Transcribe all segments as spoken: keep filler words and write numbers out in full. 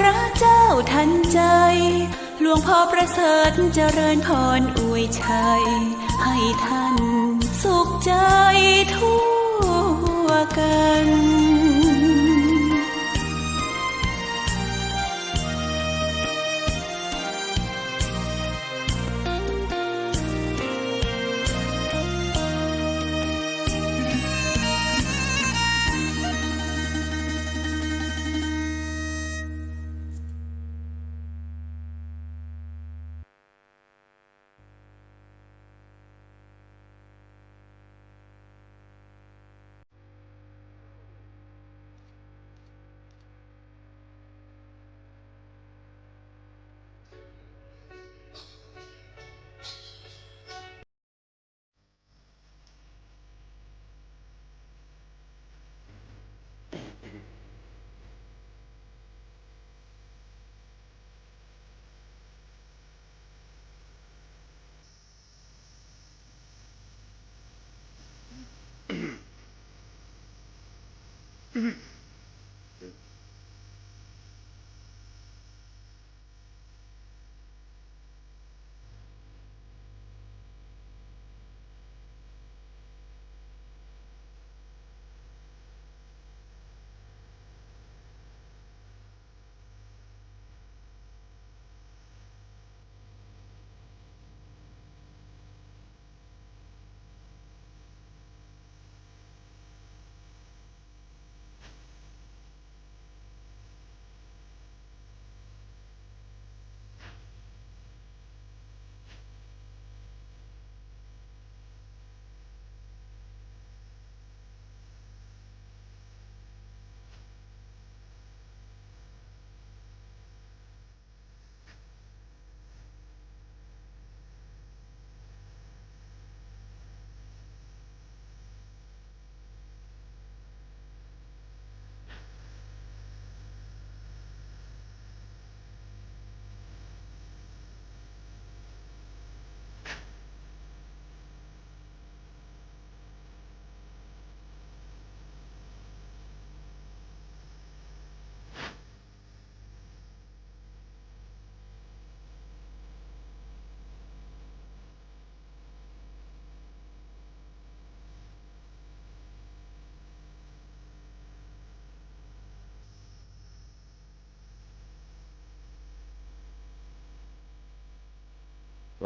พระเจ้าทันใจ หลวงพ่อประเสริฐเจริญพรอวยชัย ให้ท่านสุขใจทั่วกัน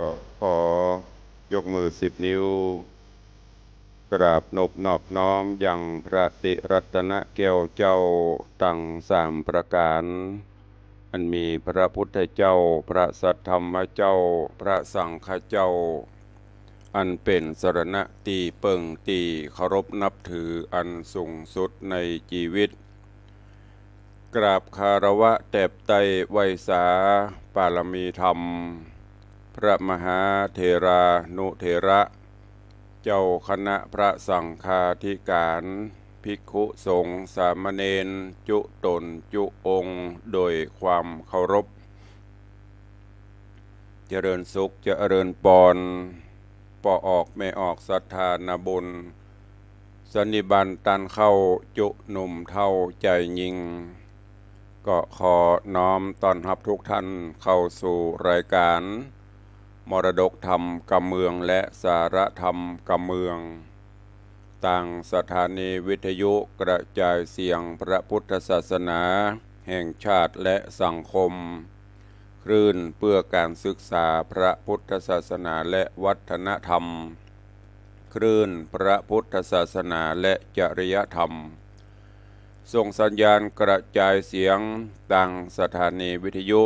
ก็ขอยกมือสิบนิ้ว กราบนบนอบน้อมยังพระติรัตนแก้วเจ้าตังสามประก๋าน อันมีพระพุทธเจ้า พระสัทธรรมเจ้า พระสังฆเจ้า อันเป๋นสรณะตี้เปิ้งตี้เคารพนับถืออันสูงสุดในจีวิต กราบคารวะแตบไต้ไหว้สาปารมีธรรม พระมหาเถรานุเถระ เจ้าคณะพระสังฆาธิก๋าน ภิกขุสงฆ์สามเณร จุ๊ต๋นจุ๊องค์ โดยความเคารพ เจริญสุขเจริญปอน ป้อออกแม่ออกศรัทธานาบุญ สันนิบาตต้านเข้าจุ๊หนุ่มเฒ่าจายญิง ก็ขอน้อมต้อนฮับทุกท่านเข้าสู่รายก๋าน มรดกธรรมกำเมืองและสาระธรรมกำเมือง ตางสถานีวิทยุกระจายเสียงพระพุทธศาสนาแห่งชาติและสังคม คลื่นเพื่อการศึกษาพระพุทธศาสนาและวัฒนธรรม คลื่นพระพุทธศาสนาและจริยธรรม ส่งสัญญาณกระจายเสียงตางสถานีวิทยุ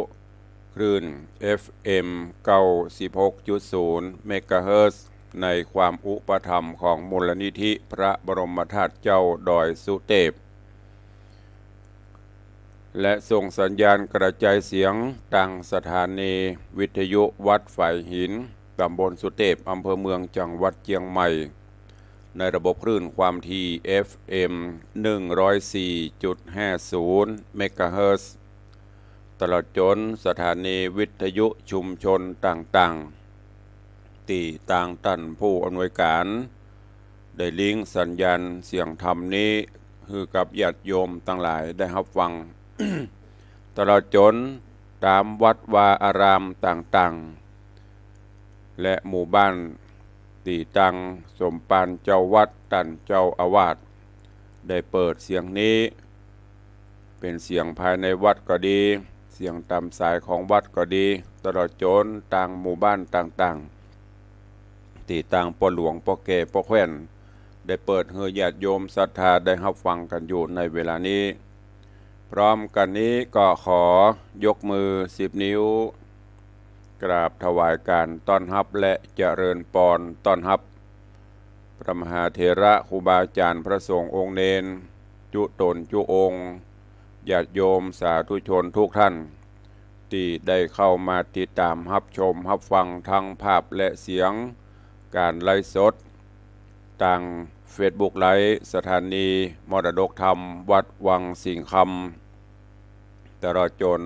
คลื่น เอฟเอ็ม เก้าสิบหกจุดศูนย์ เมกะเฮิรตซ์ ในความอุปถัมภ์ของมูลนิธิพระบรมธาตุเจ้าดอยสุเตพ และส่งสัญญาณกระจายเสียงตางสถานีวิทยุวัดฝายหิน ตำบลสุเตพ อำเภอเมือง จังหวัดเจียงใหม่ ในระบบคลื่นความถี่ เอฟเอ็ม หนึ่งร้อยสี่จุดห้าศูนย์ เมกะเฮิรตซ์ ตลอดจ๋นสถานีวิทยุชุมชนต่างๆ ตี้ตางต้านผู้อำนวยก๋าน ได้ลิงก์สัญญาณเสียงธรรมนี้ หื้อกับญาติโยมตังหลายได้ฮับฟัง ตลอดจ๋นต๋ามวัดวาอารามต่างๆ และหมู่บ้าน ตี้ตังสมภารเจ้าวัด ต้านเจ้าอาวาส ได้เปิดเสียงนี้ เป๋นเสียงภายในวัดก็ดี เสียงต๋ามสายของวัดก็ดี ตลอดจ๋นตางหมู่บ้านต่างๆ ตี้ตางป้อหลวง ป้อแก่ ป้อแคว่น ได้เปิดหื้อญาติโยมศรัทธาได้ฮับฟังกั๋นอยู่ในเวลานี้ พร้อมกั๋นนี้ก็ขอยกมือสิบนิ้ว กราบถวายก๋านต้อนฮับและเจริญปอนต้อนฮับ พระมหาเถระครูบาอาจ๋ารย์ พระสงฆ์องค์เณร จุ๊ต๋นจุ๊องค์ ญาติโยมสาธุชนกู้ต้าน ตี้ได้เข้ามาติดต๋ามฮับชมฮับฟังทั้งภาพและเสียง ก๋านไลฟ์สด ตางเฟซบุ๊กไลฟ์สถานีมรดกธรรมวัดวังสิงห์คำ ตลอดจ๋น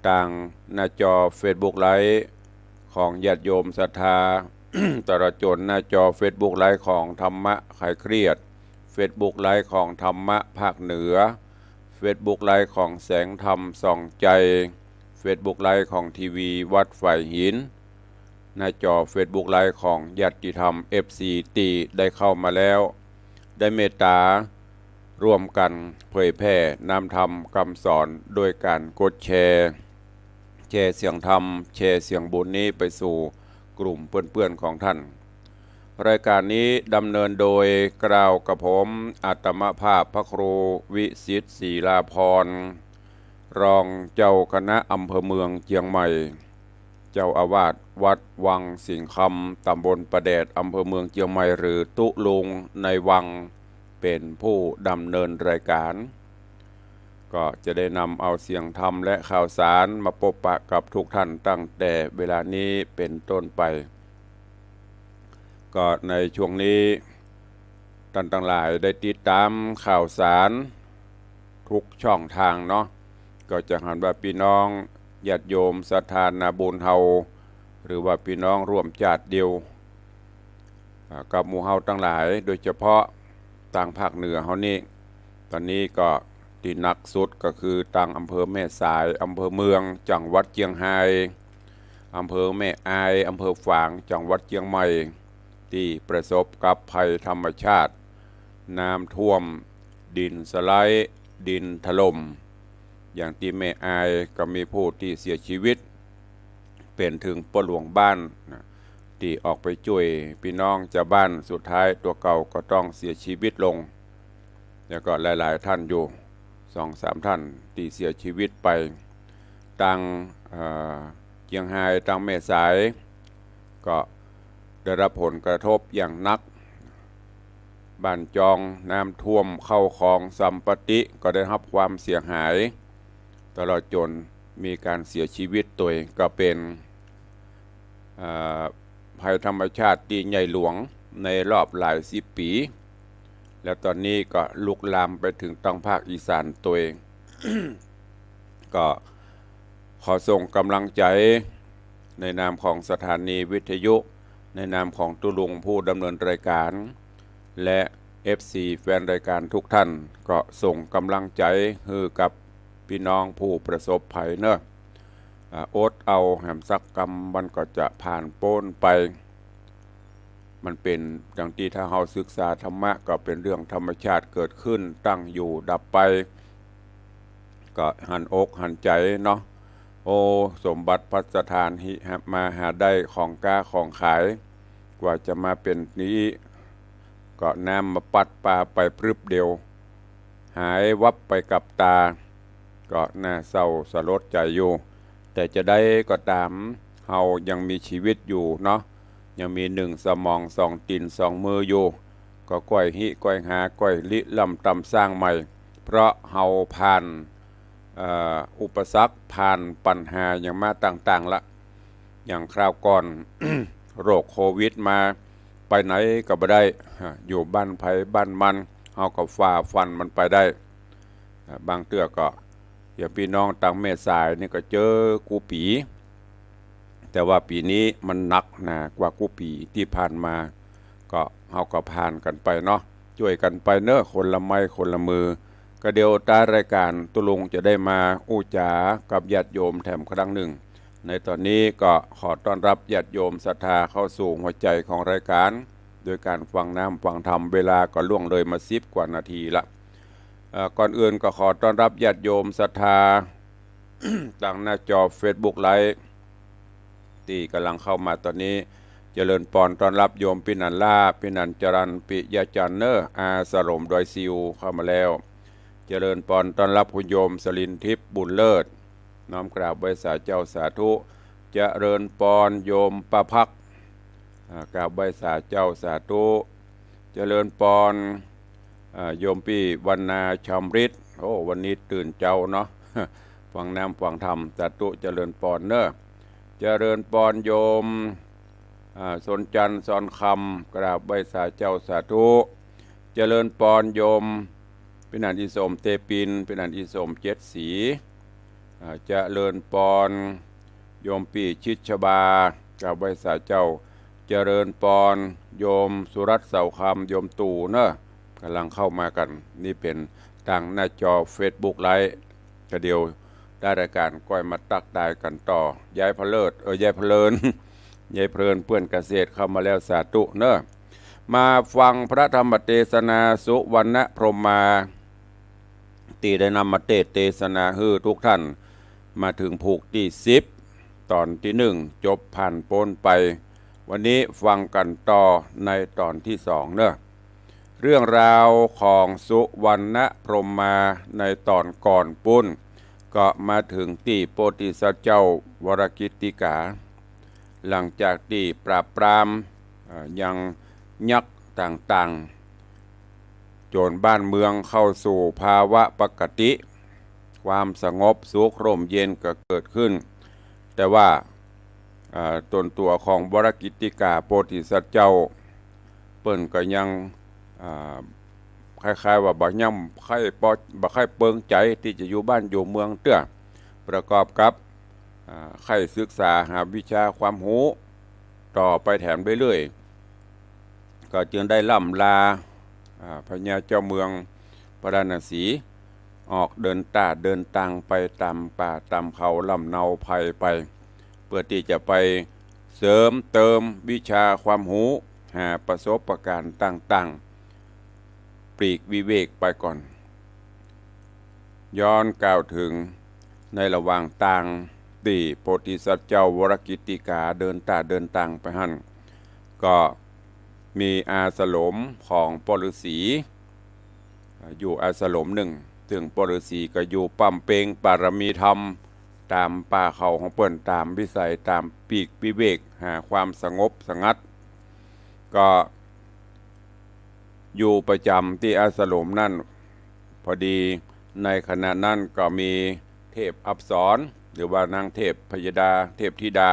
ตางหน้าจอเฟซบุ๊กไลฟ์ของญาติโยมศรัทธา ตลอดจ๋นหน้าจอเฟซบุ๊กไลฟ์ของธรรมะคลายเครียด เฟซบุ๊กไลฟ์ของธรรมะภาคเหนือ เฟซบุ๊กไลฟ์ของแสงธรรมส่องใจ เฟซบุ๊กไลฟ์ของทีวีวัดฝายหิน หน้าจอเฟซบุ๊กไลฟ์ของญาติธรรม เอฟซี ตี้ได้เข้ามาแล้ว ได้เมตต๋าร่วมกั๋นเผยแผ่น้ำธรรมกำสอน โดยก๋านกดแชร์ แชร์เสียงธรรม แชร์เสียงบุญนี้ไปสู่กลุ่มเปื้อนๆ ของต้าน รายก๋านนี้ดำเนินโดยเกล้ากกับผม อาตมาภาพพระครูวิสิทธิ์ ศรีลาภรณ์ รองเจ้าคณะอำเภอเมืองเจียงใหม่ เจ้าอาวาสวัดวังสิงห์คำ ต๋ำบลป่าแดด อำเภอเมืองเจียงใหม่ หรือตุ๊ลุงในวัง เป๋นผู้ดำเนินรายก๋าน ก็จะได้นำเอาเสียงธรรมและข่าวสารมาปบปะกับกู้ต้านตั้งแต่เวลานี้เป๋นต้นไป ก็ในช่วงนี้ ต้านตังหลายได้ติดต๋ามข่าวสารกู้ช่องตางเนาะ ก็จะหันว่าปี้น้องญาติโยมศรัทธานาบุญเฮา หรือว่าปี้น้องร่วมจ้าดเดียว อ่า กับหมู่เฮาตังหลาย โดยเฉพาะตางภาคเหนือเฮานี้ ต๋อนนี้ก็ตี้หนักสุดก็คือตางอำเภอแม่สาย อำเภอเมือง จังหวัดเจียงฮาย อำเภอแม่อาย อำเภอฝาง จังหวัดเจียงใหม่ ตี้ประสบกับภัยธรรมชาติ น้ำท่วม ดินสไลด์ ดินถล่ม อย่างตี้แม่อายก็มีผู้ตี้เสียชีวิต เป๋นเถิงป้อหลวงบ้านนะ ตี้ออกไปจ้วยปี้น้องจาวบ้าน สุดท้ายตั๋วเก่าก็ต้องเสียชีวิตลง แล้วก็หลายๆ ต้านอยู่ สองสามต้านตี้เสียชีวิตไป ตาง เอ่อ เจียงฮาย ตางแม่สาย ก็ได้รับผลกระทบอย่างหนัก บ้านจองน้ำท่วม ข้าวของสัมปติก็ได้รับความเสียหาย ตลอดจ๋นมีก๋านเสียชีวิตตวย ก็เป๋น เอ่อ ภัยธรรมชาติตี้ใหญ่หลวงในรอบหลายสิบปี๋ แล้วต๋อนนี้ก็ลุกลามไปเถิงตางภาคอีสานตวย ก็ขอส่งก๋ำลังใจ๋ ในนามของสถานีวิทยุ ในนามของตุ๊ลุงผู้ดำเนินรายก๋าน และ เอฟซี แฟนรายก๋านกู้ต้าน ก็ส่งก๋ำลังใจ๋หื้อกับปี้น้องผู้ประสบภัยเนาะ อ่า อดเอาแหมสักกำ มันก็จะผ่านป๊นไป มันเป๋นดังตี้ถ้าเฮาศึกษาธรรมะ ก็เป๋นเรื่องธรรมชาติเกิดขึ้น ตั้งอยู่ดับไป ก็หันอกหันใจ๋เนาะ โอ้ สมบัติพัสถาน หิมาหาได้ ของก๊าของขาย กว่าจะมาเป๋นนี้ ก็น้ำมาปั๊ดปาไปปรึ๊บเดียว หายวับไปกับต๋า ก็น่าเศร้าสลดใจ๋อยู่ แต่จะใดก็ต๋าม เฮายังมีชีวิตอยู่เนาะ ยังมีหนึ่งสมอง สองตี๋น สองมืออยู่ ก็ก้อยฮิก้อยหา ก้อยริเริ่มต๋ำสร้างใหม่ เพราะเฮาผ่าน เอ่อ อุปสรรค ผ่านปัญหาหยังมาต่างๆ ละ อย่างคราวก่อน โรคโควิดมา ไปไหนก็บ่ได้ อยู่บ้านใผบ้านมัน เฮาก็ฝ่าฟันมันไปได้ บางเตื้อก็ อย่างปี้น้องตางแม่สายนี่ก็เจอกู้ปี๋ แต่ว่าปี๋นี้มันหนักหนากว่ากู้ปี๋ตี้ผ่านมา ก็เฮาก็ผ่านกั๋นไปเนาะ จ้วยกั๋นไปเนาะ คนละไม้คนละมือ ก็เดี๋ยวต๊ายรายก๋านตุ๊ลุงจะได้มาอู้จ๋ากับญาติโยมแถมครั้งนึ่ง ในต๋อนนี้ก็ขอต้อนรับญาติโยมศรัทธาเข้าสู่หัวใจ๋ของรายก๋าน โดยก๋านฟังน้ำฟังธรรม เวลาก็ล่วงเลยมาสิบกว่านาทีละ เอ่อ ก่อนอื่นก็ขอต้อนรับญาติโยมศรัทธา ตางหน้าจอเฟซบุ๊กไลฟ์ ตี้ก่ำลังเข้ามาต๋อนนี้ เจริญปอนต้อนรับโยมปี้หนันล้า ปี้หนันจรัญ ปิยะจันทร์เน่อ อาสลมดอยซิวเข้ามาแล้ว เจริญปอนต้อนรับคุณโยมสลินทิพย์ บุญเลิศ น้อมกราบไหว้สาเจ้าสาธุ เจริญปอนโยมป้าภัก อ่า กราบไหว้สาเจ้าสาธุ เจริญปอน อ่า โยมปี้วรรณา ชำริด โอ้ วันนี้ตื่นเจ๊าเนาะ ฟังน้ำฟังธรรม สาธุ เจริญปอนเน่อ เจริญปอนโยม อ่า สนจันทร์ สอนคำ กราบไหว้สาเจ้าสาธุ เจริญปอนโยม ปี้หนันอีสม เตปิน ปี้หนันอีสม เจ็ดสี อ่า เจริญปอนโยมปี้ชิดชบา กราบไหว้สาเจ้า เจริญปอนโยมสุรัตน์ เสาคำ โยมตู่เน่อ ก่ำลังเข้ามากั๋น นี่เป๋นตางหน้าจอเฟซบุ๊กไลฟ์ ก็เดี๋ยวได้รายก๋านก้อยมาตักทายกั๋นต่อ ยายเพลิน เออ ยายเพลิน ยายเพลินเปื้อนเกษตรเข้ามาแล้ว สาธุเน่อ มาฟังพระธรรมเตสนาสุวรรณพรหมา ตี้ได้นำมาเตสน์เตสนาหื้อทุกท่าน มาเถิงผูกตี้สิบ ต๋อนตี้นึ่ง จบผ่านป๊นไป วันนี้ฟังกั๋นต่อในต๋อนตี้สองเน่อ เรื่องราวของสุวรรณพรหมาในต๋อนก่อนปู้น ก็มาเถิงตี้โพธิสัตว์เจ้าวรกิตติกา หลังจากตี้ปราบปราม เอ่อ ยังยักษ์ต่างๆ จ๋นบ้านเมืองเข้าสู่ภาวะปกติ ความสงบสุขร่มเย็นก็เกิดขึ้น แต่ว่า เอ่อ ต๋นตั๋วของวรกิตติกาโพธิสัตว์เจ้า เปิ้นก็ยัง อ่า คล้ายๆ ว่าบ่ยังใค่ปอ บ่ใค่เปิงใจ๋ตี้จะอยู่บ้านอยู่เมืองเตื้อ ประกอบกับ อ่า ใค่ศึกษาหาวิชาความฮู้ต่อไปแถมเรื่อยๆ ก็จึงได้ล่ำลา อ่า พญาเจ้าเมืองพาราณสี ออกเดินต้าเดินตางไปต๋ามป่าต๋ามเขาลำเนาไพรไป เปื้อตี้จะไปเสริมเติมวิชาความฮู้ หาประสบการณ์ต่างๆ ปลีกวิเวกไปก่อน ย้อนกล่าวเถิงในระหว่างตางตี้โพธิสัตว์เจ้าวรกิตติกาเดินต้าเดินตางไปหั้น ก็มีอาสรมของป้อฤๅษี อยู่อาสรมนึ่ง ซึ่งป้อฤๅษีก็อยู่บำเพ็ญปารมีธรรม ต๋ามป่าเขาของเปิ้น ต๋ามวิสัย ต๋ามปลีกวิเวก หาความสงบสงัด ก็อยู่ประจ๋ำตี้อาสรมนั้น พอดีในขณะนั้นก็มีเทพอัปสร หรือว่านางเทพพยดา เทพธิดา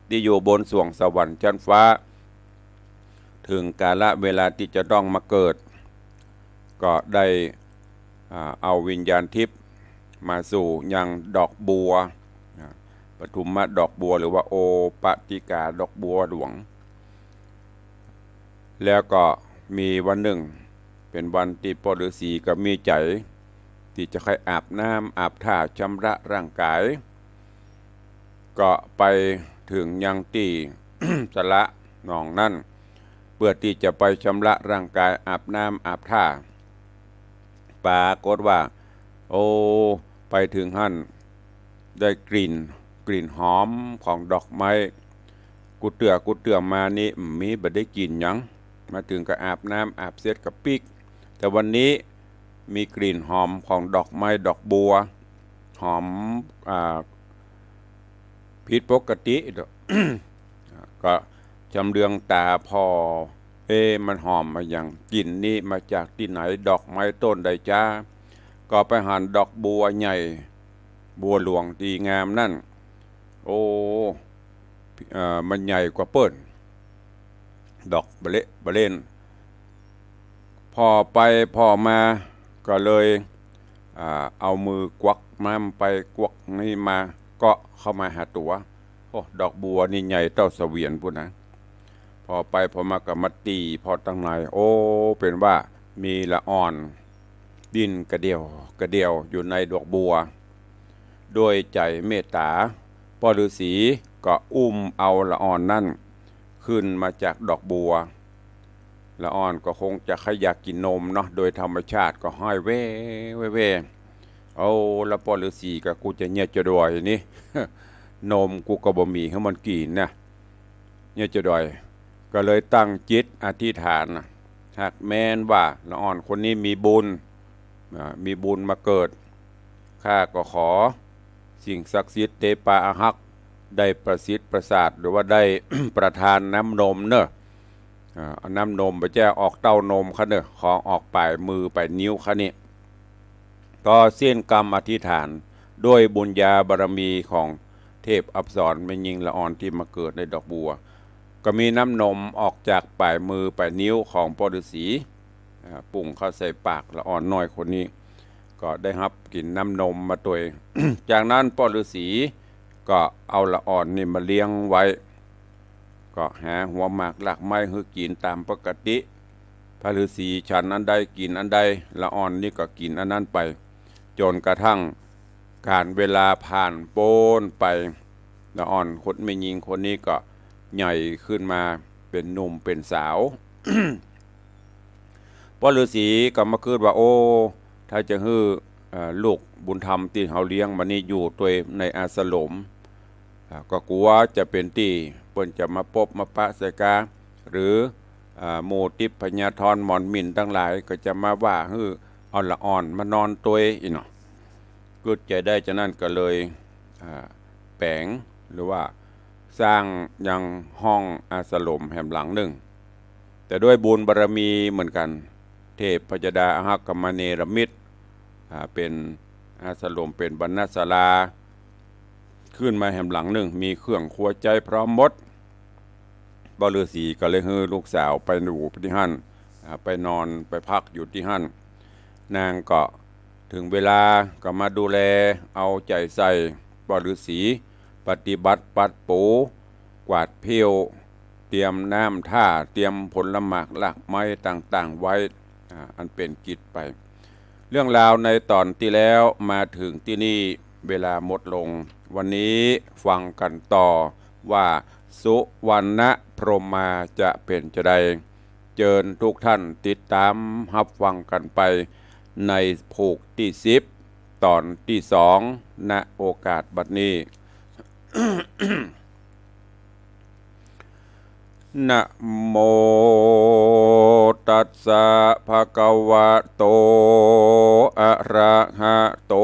ตี้อยู่บนสวงสวรรค์จั๊นฟ้า เถิงกาละเวลาตี้จะต้องมาเกิด ก็ได้ อ่า เอาวิญญาณทิพย์มาสู่ยังดอกบัว อ่า ปทุมมะดอกบัว หรือว่าโอปติกาดอกบัวหลวง แล้วก็มีวันนึ่ง เป๋นวันตี้ป้อฤๅษีก็มีใจ๋ตี้จะใค่อาบน้ำอาบท่าชำระร่างก๋าย ก็ไปเถิงยังตี้สระหนองนั้น เปื้อตี้จะไปชำระร่างก๋ายอาบน้ำอาบท่า ปรากฏว่า โอ้ ไปเถิงหั้น ได้กลิ่น กลิ่นหอมของดอกไม้ กู้เตื้อกู้เตื้อมานี่ อืม มีบ่ได้กลิ่นหยัง มาเถิงก็อาบน้ำอาบเสร็จก็ปิ๊ก แต่วันนี้มีกลิ่นหอมของดอกไม้ดอกบัว หอม อ่า ผิดปกติ ก็ชำเลืองต๋าผ่อ เอ๊ะ มันหอมมาหยัง กลิ่นนี้มาจากตี้ไหน ดอกไม้ต้นใดจ๊ะ ก็ไปหันดอกบัวใหญ่ บัวหลวงตี้งามนั้น โอ้ เอ่อ มันใหญ่กว่าเปิ้น ดอกบะเละบะเล่น ผ่อไปผ่อมาก็เลย อ่า เอามือกวักน้ำไปกวักนี่มา เกาะเข้ามาหาตั๋ว โอ้ ดอกบัวนี่ใหญ่เต้าเสวียนปู้นนะ ผ่อไปผ่อมาก็มาตี๋ผ่อตังใน โอ้ เป๋นว่ามีละอ่อน ดิ้นกระเดี่ยวกระเดี่ยวอยู่ในดอกบัว ด้วยใจ๋เมตต๋า ป้อฤๅษีก็อุ้มเอาละอ่อนนั้นขึ้นมาจากดอกบัว ละอ่อนก็คงจะใค่อยากกิ๋นนมเนาะ โดยธรรมชาติก็ฮ้อยแว่แว่แว่ เอาละป้อฤๅษีก็ กูจะเยียะจะดอยนี่ นมกูก็บ่มีหื้อมันกิ๋นนะ เยียะจะดอย ก็เลยตั้งจิตอธิษฐานนะ หากแม้นว่าละอ่อนคนนี้มีบุญ อ่า มีบุญมาเกิด ข้าก็ขอสิ่งศักดิ์สิทธิ์เตปาอาฮัก ได้ประสิทธิ์ประสาท หรือว่าได้ ประทานน้ำนมเน่อ อ่า เอาน้ำนมไปแจ้ออกเต้านมข้าเน่อ ขอออกป๋ายมือป๋ายนิ้วข้านี่ ก็สิ้นกำอธิษฐาน ด้วยบุญญาบารมีของเทพอัปสรแม่ญิงละอ่อนตี้มาเกิดในดอกบัว ก็มีน้ำนมออกจากป๋ายมือป๋ายนิ้วของป้อฤๅษี อ่า ปุ้งเข้าใส่ปากละอ่อนน้อยคนนี้ ก็ได้ฮับกิ๋นน้ำนมมาตวย จากนั้นป้อฤๅษีก็เอาละอ่อนนี่มาเลี้ยงไว้ ก็หาหัวหมากรากไม้หื้อกิ๋นต๋ามปกติ ป้อฤๅษีฉันอันใดกิ๋นอันใด ละอ่อนนี่ก็กิ๋นอันนั้นไป จ๋นกระทั่งก๋าลเวลาผ่านป๊นไป ละอ่อนคน แม่ญิงคนนี้ก็ใหญ่ขึ้นมาเป๋นหนุ่มเป๋นสาว ป้อฤๅษีก็มาคิดว่า โอ้ ถ้าจะหื้อ เอ่อ ลูกบุญธรรมตี้เฮาเลี้ยงมานี่อยู่ตวยในอาสรม อ่า ก็กั๋วจะเป๋นตี้เปิ้นจะมาปบมาปะใส่กา หรือ อ่า หมู่ทิพยธรหมอนหมิ่นตังหลายก็จะมาว่าหื้อเอาละอ่อนมานอนตวยอี้เนาะ กึ๊ดใจ๋ได้จานั้นก็เลย อ่า แป๋ง หรือว่าสร้างยังห้องอาสรมแหมหลังนึ่ง แต่ด้วยบุญบารมีเหมือนกั๋น เทพยดาอาฮักกมเนรมิต อ่า เป๋นอาสรม เป๋นบรรณศาลา ขึ้นมาแหมหลังนึ่ง มีเครื่องครัวใจ๊พร้อมหมด ป้อฤๅษีก็เลยหื้อลูกสาวไปอยู่ตี้หั้น อ่า ไปนอนไปพักอยู่ตี้หั้น นางก็เถิงเวลาก็มาดูแลเอาใจ๋ใส่ป้อฤๅษี ปฏิบัติปัดปู กวาดเผี้ยว เตรียมน้ำท่า เตรียมผลหมากรากไม้ต่างๆ ไว้ อ่า อันเป๋นกิจไป เรื่องราวในต๋อนตี้แล้วมาเถิงตี้นี่ เวลาหมดลง วันนี้ฟังกั๋นต่อว่าสุวรรณพรหมาจะเป๋นจาใด เจิญทุกท่านติดต๋ามฮับฟังกั๋นไปในผูกตี้สิบ ต๋อนตี้สอง ณ โอกาสบัดนี้ นะโมตัสสะ ภะคะวะโต อะระหะโต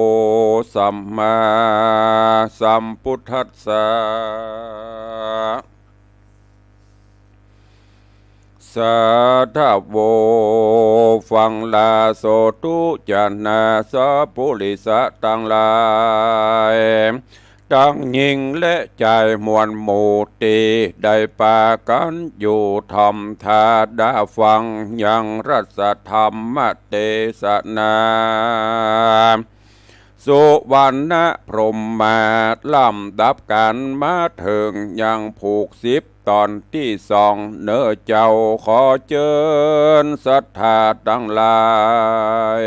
สัมมาสัมพุทธัสสะ สาธะโว ฟังลาโสตุ จะนาสะปุริสะตังหลาย ตังญิงและจายมวลหมู่ตี้ได้ปากั๋นอยู่ถ่อมถ้าดาฟังยังรัสธรรมเตสนา สุวรรณพรหมา ลำดับกั๋นมาเถิงยังผูกสิบต๋อนตี้สอง เน่อเจ้า ขอเจิญศรัทธาตังหลาย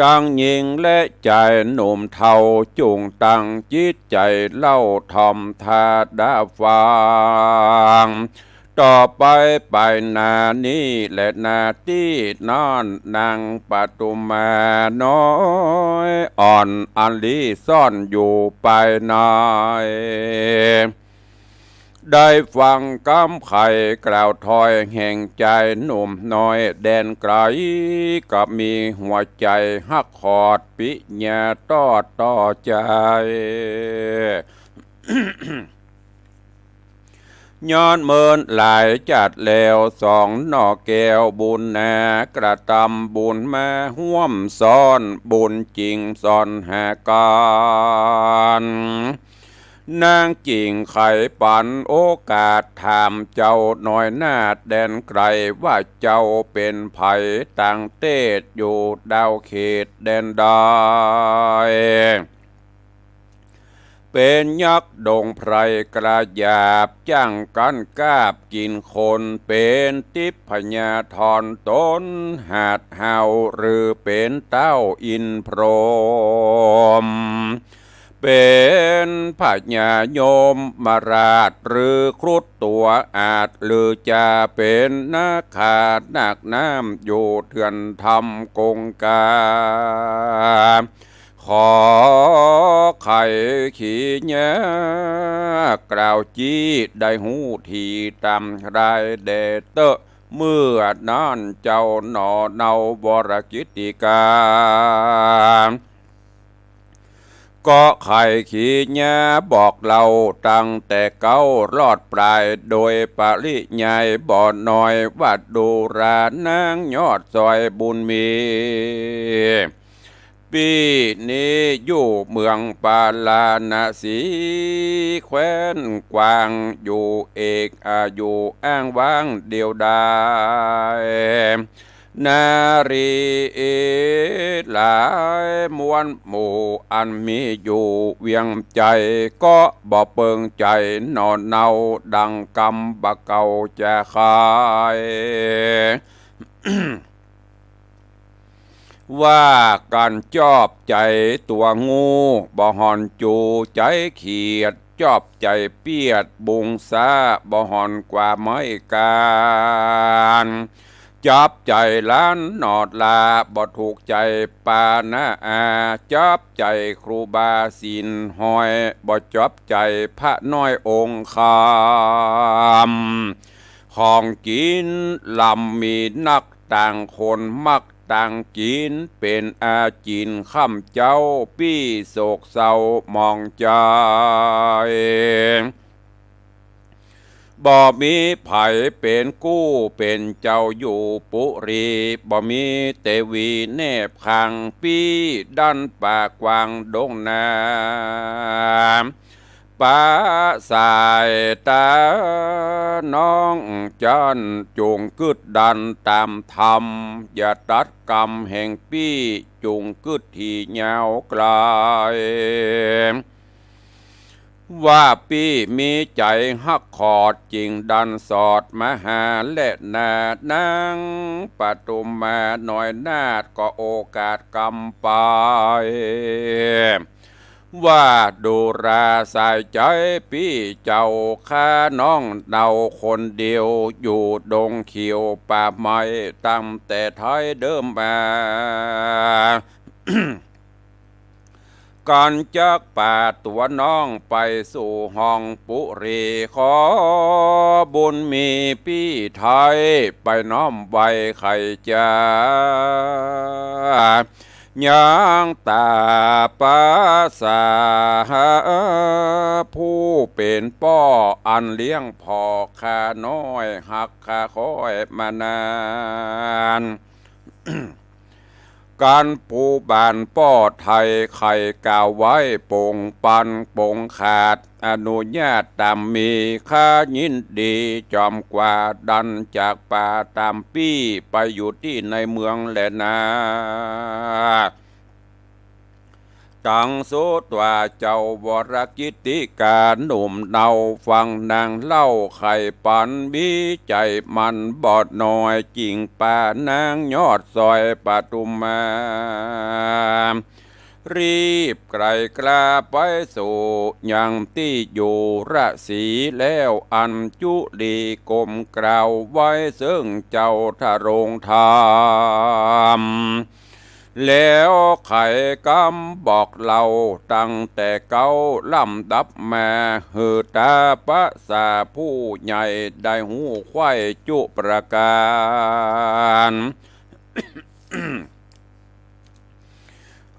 ตังญิงและจายหนุ่มเฒ่า จุ่งตั้งจิตใจ๋เล่าถ่อมถ้าดาฟัง ต่อไปไปหน้านี้และหน้าตี้นั้น นางปทุมาน้อยอ่อน อันลี้ซ่อนอยู่ภายใน ได้ฟังกำไขกล่าวถ้อยแห่งจายหนุ่มน้อยแดนไก๋ ก็มีหัวใจ๋ฮักขอดปิญญาตอดต่อใจ๋ ย้อนเมินหลายจัดแล้วสองหน่อแก้วบุญนา กระตำบุญมาฮ่วมซ้อน บุญจิ่งซ่อนหากั๋น นางจิ่งไขปันโอกาสถามเจ้าน้อยนาฏแดนไก๋ ว่าเจ้าเป๋นใผ ต่างเตศอยู่ดาวเขตแดนใด พ เป๋นยักษ์ดงไพรกระหยาบ จ้างกั๋นกาบกิ๋นคน เป๋นทิพยธรต๋นหาดฮาว หรือเป๋นเต้าอินทร์พรหม เป๋นพญายมราช หรือครุฑตั๋วอาชญ์ หรือจะเป๋นนาคานักน้ำ อยู่เถื่อนธรรมคงคา ขอใค่ขีญากล่าวจี้ ได้ฮู้ถี่ต๋ามรายแด่เต๊อะ เมื่อนั้นเจ้าหน่อเนา วรกิตติกา ก็ใค่ขีญาบอกเล่า ตั้งแต่เก๊ารอดปลาย โดยปริยายบ่น้อย ว่าดูรานางยอดซอยบุญมี ปี้นี้อยู่เมืองปาราณสี แคว้นกวาง อยู่เอก อ่า อยู่อ้างว้างเดียวดาย นารีหลายมวลหมู่ อันมีอยู่เวียงใจ๋ ก็บ่เปิงใจ๋หน่อเนา ดังกำบ่าเก่าจะขาย ว่ากั๋นจอบใจ๋ตั๋วงู บ่ห่อนจูใจ๋เขียด จอบใจ๋เปียดบุงซ้า บ่ห่อนกว่าไม้กาญ จอบใจ๋หลานหนอดลา บ่ถูกใจ๋ปานาอา จอบใจ๋ครูบาศีลห้อย บ่จอบใจ๋พระน้อยองค์คำ ของกิ๋นลำมีนัก ต่างคนมักต่างกิ๋น เป๋นอาจินค่ำเจ๊า ปี้โศกเศร้าหมองใจ๋ บ่มีใผเป๋นกู้เป๋นเจ้าอยู่ปุรี บ่มีเตวีแนบข้าง ปี้ดั้นป่ากว้างดงนา ปะสายต๋าน้องจั้น จุ่งกึ๊ดดันต๋ามธรรม อย่าตัดกำแห่งปี้ จุ่งกึ๊ดถี่ยาวไกล ว่าปี้มีใจ๋ฮักขอด จึ่งดันสอดมาหาแลนา นางปทุมมาน้อยนาถ ก็โอกาสกำไป ว่าดูราสายใจ๋ปี้เจ้า ข้าน้องเนาคนเดียว อยู่ดงเขียวป่าไม้ ตั้งแต่ไท้เดิมมา กั๋นจักปาตั๋วน้องไปสู่ห้องปุรี ขอบุญมีปี้ไท้ ไปน้อมไหว้ไขจ๋า ยังต๋าปะสา ผู้เป๋นป้ออันเลี้ยงผ่อข้าน้อย ฮักข้าค้อยมานาน กั๋นผู้บ้านป้อไท้ ใค่กล่าวไว้ปงปันปงขาด อนุญาตต๋ามมี ข้ายินดีจ๋อมกว่า ดันจากป่าต๋ามปี้ ไปอยู่ตี้ในเมืองแลนา ตังสุดว่าเจ้าวรกิตติกาหนุ่มเนา ฟังนางเล่าไขปัน มีใจ๋หมั่นบ่น้อย จึงปานางยอดซอยปทุมมา รีบไกล่กล้าไปสู่ยังตี้อยู่ราชสีห์ แล้วอัญจุลีก้มกราบไหว้เซิ่งเจ้าทรงธรรม แล้วไขกำบอกเล่าตั้งแต่เก๊าลำดับมา หื้อต๋าปะสาผู้ใหญ่ได้ฮู้ใคว่จุประก๋าน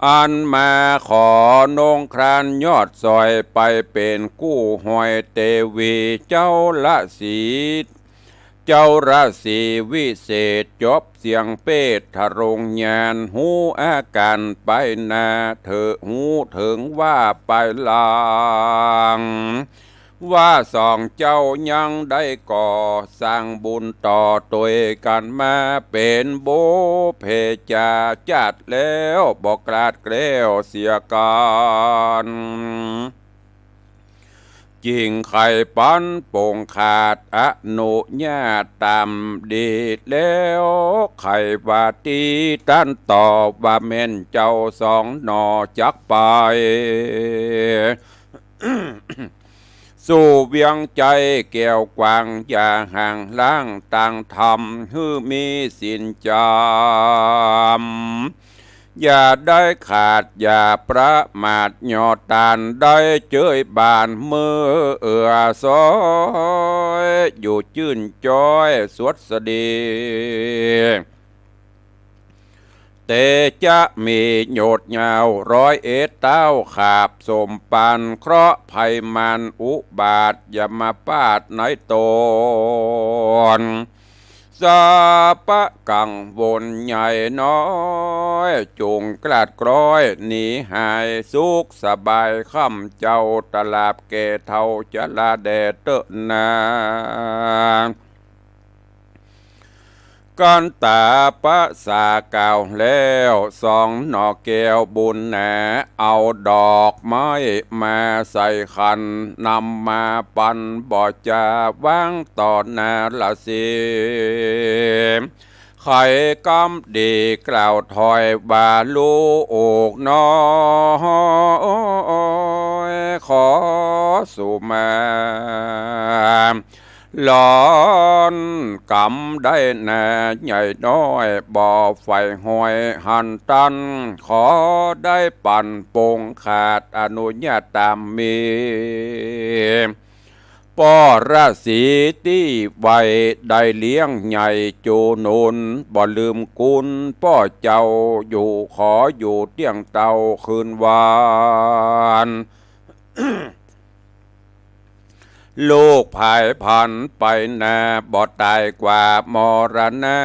อันมาขอนงครานยอดซอยไปเป๋นกู้ฮอยเตวี เจ้าราชสีห์ เจ้าราชสีห์วิเศษจบเสียงเปตทรงญาณ ฮู้อาก๋านไปหน้า เถิงฮู้เถิงว่าไปหลัง ว่าสองเจ้ายังได้ก่อสร้างบุญต่อตวยกั๋นมา เป๋นบุพเพจาจาติแล้วบ่คลาดแคล้วเสียกั๋น จึงใค่ปันปงขาดอนุญาตต๋ามดีแล้ว ใค่ว่าตี้ต้านตอบว่าแม่นเจ้าสองหน่อจักไป สู่เวียงไจ้แก้วกว้าง อย่าห่างล้างตางธรรม หื้อมีศีลจ๋ำ อย่าได้ขาดอย่าประมาท ยอดตานได้เจยบาน เมื่อเอื้อซอย อยู่จื้นจ้อยสดสดี แต่จะมีโยชน์ยาวร้อยเอ็ดเต้า ขาบสมปันเคราะห์ภัยมารอุบาท อย่ามาปาดในต๋น สาปะกังวลใหญ่น้อย จุ่งกลาดกร้อยหนีหาย สุขสบายค่ำเจ้า ตราบแก่เฒ่าจะลาแด่เต๊อะนา กันตาปะสากล่าวแล้ว สองหน่อแก้วบุญหนา เอาดอกไม้มาใส่ขัน นำมาปันบ่จาวางต่อหน้าละสิ ใค่กำดีกล่าวถอยว่า ลูกน้อย ขอสุมา หลอนกำได้นาใหญ่น้อย บ่ใฝ่ห้อยหันตัน ขอได้ปันปงขาดอนุญาตต๋ามมี ป้อราศีตี้ไว้ได้เลี้ยงใหญ่จูหนุน บ่ลืมกุณป้อเจ้าอยู่ ขออยู่เตี้ยงเต้าคืนวัน ลูกผายผันไปนา บ่ต๋ายกว่ามรณะ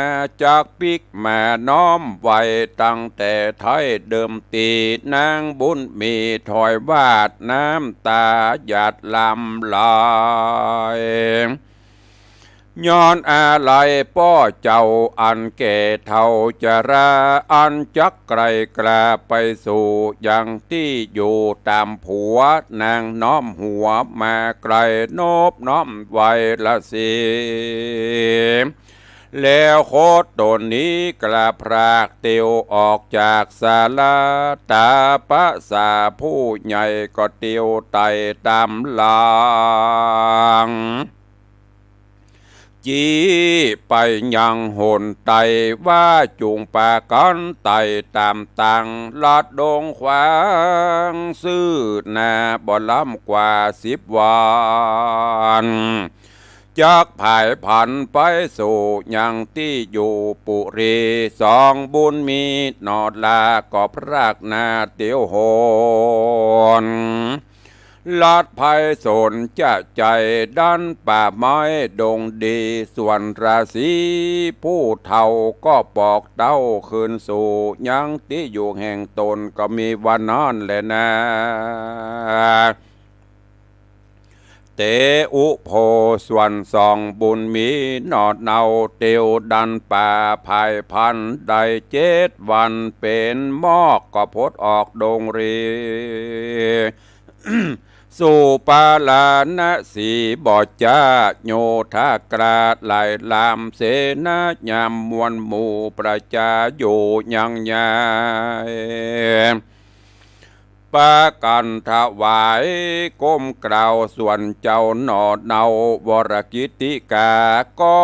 จักปิ๊กมาน้อมไว้ตั้งแต่ไท้เดิม ตี้นางบุญมีถอยวาด น้ำต๋าหยาดหลั่งไหล ย้อนอาลัยป้อเจ้าอันแก่เฒ่าจรา อันจักไกลกล้าไปสู่ยังตี้อยู่ต๋ามผัว นางน้อมหัวมาไกล นบน้อมไหว้ละสิ แล้วโคตนนี้กล้าพรากเตียวออกจากศาลา ต๋าปะสาผู้ใหญ่ก็เตียวไต่ต๋ามหลัง จี๊ไปยังหนไต่ว่า จุ่งปากั๋นไต่ต๋ามตางลัดดงขวาง ซื่อนาบ่ล้ำกว่าสิบวัน จักผายผันไปสู่ยังตี้อยู่ปุรี สองบุญมีหนอลาก็พรากหน้าเตียวหน ลัดไพศาลจะใจ๋ดันป่าไม้ดงดี ส่วนราศีผู้เฒ่าก็ปอกเต้าคืนสู่ยังตี้อยู่แห่งตน ก็มีว่านั้นแหละนา เตอุโภ ส่วนสองบุญมีหนอเนา เตียวดันป่าผายผันได้เจ็ดวัน เป๋นหมอกก็พดออกดงรี สู่ปาราณสีบ่จ๊า โยธากราชหลายลำ เสนายามมวลหมู่ประจาอยู่ยังใหญ่ ปากั๋นถวายก้มเกล้า ส่วนเจ้าหนอเนา วรกิตติกา ก็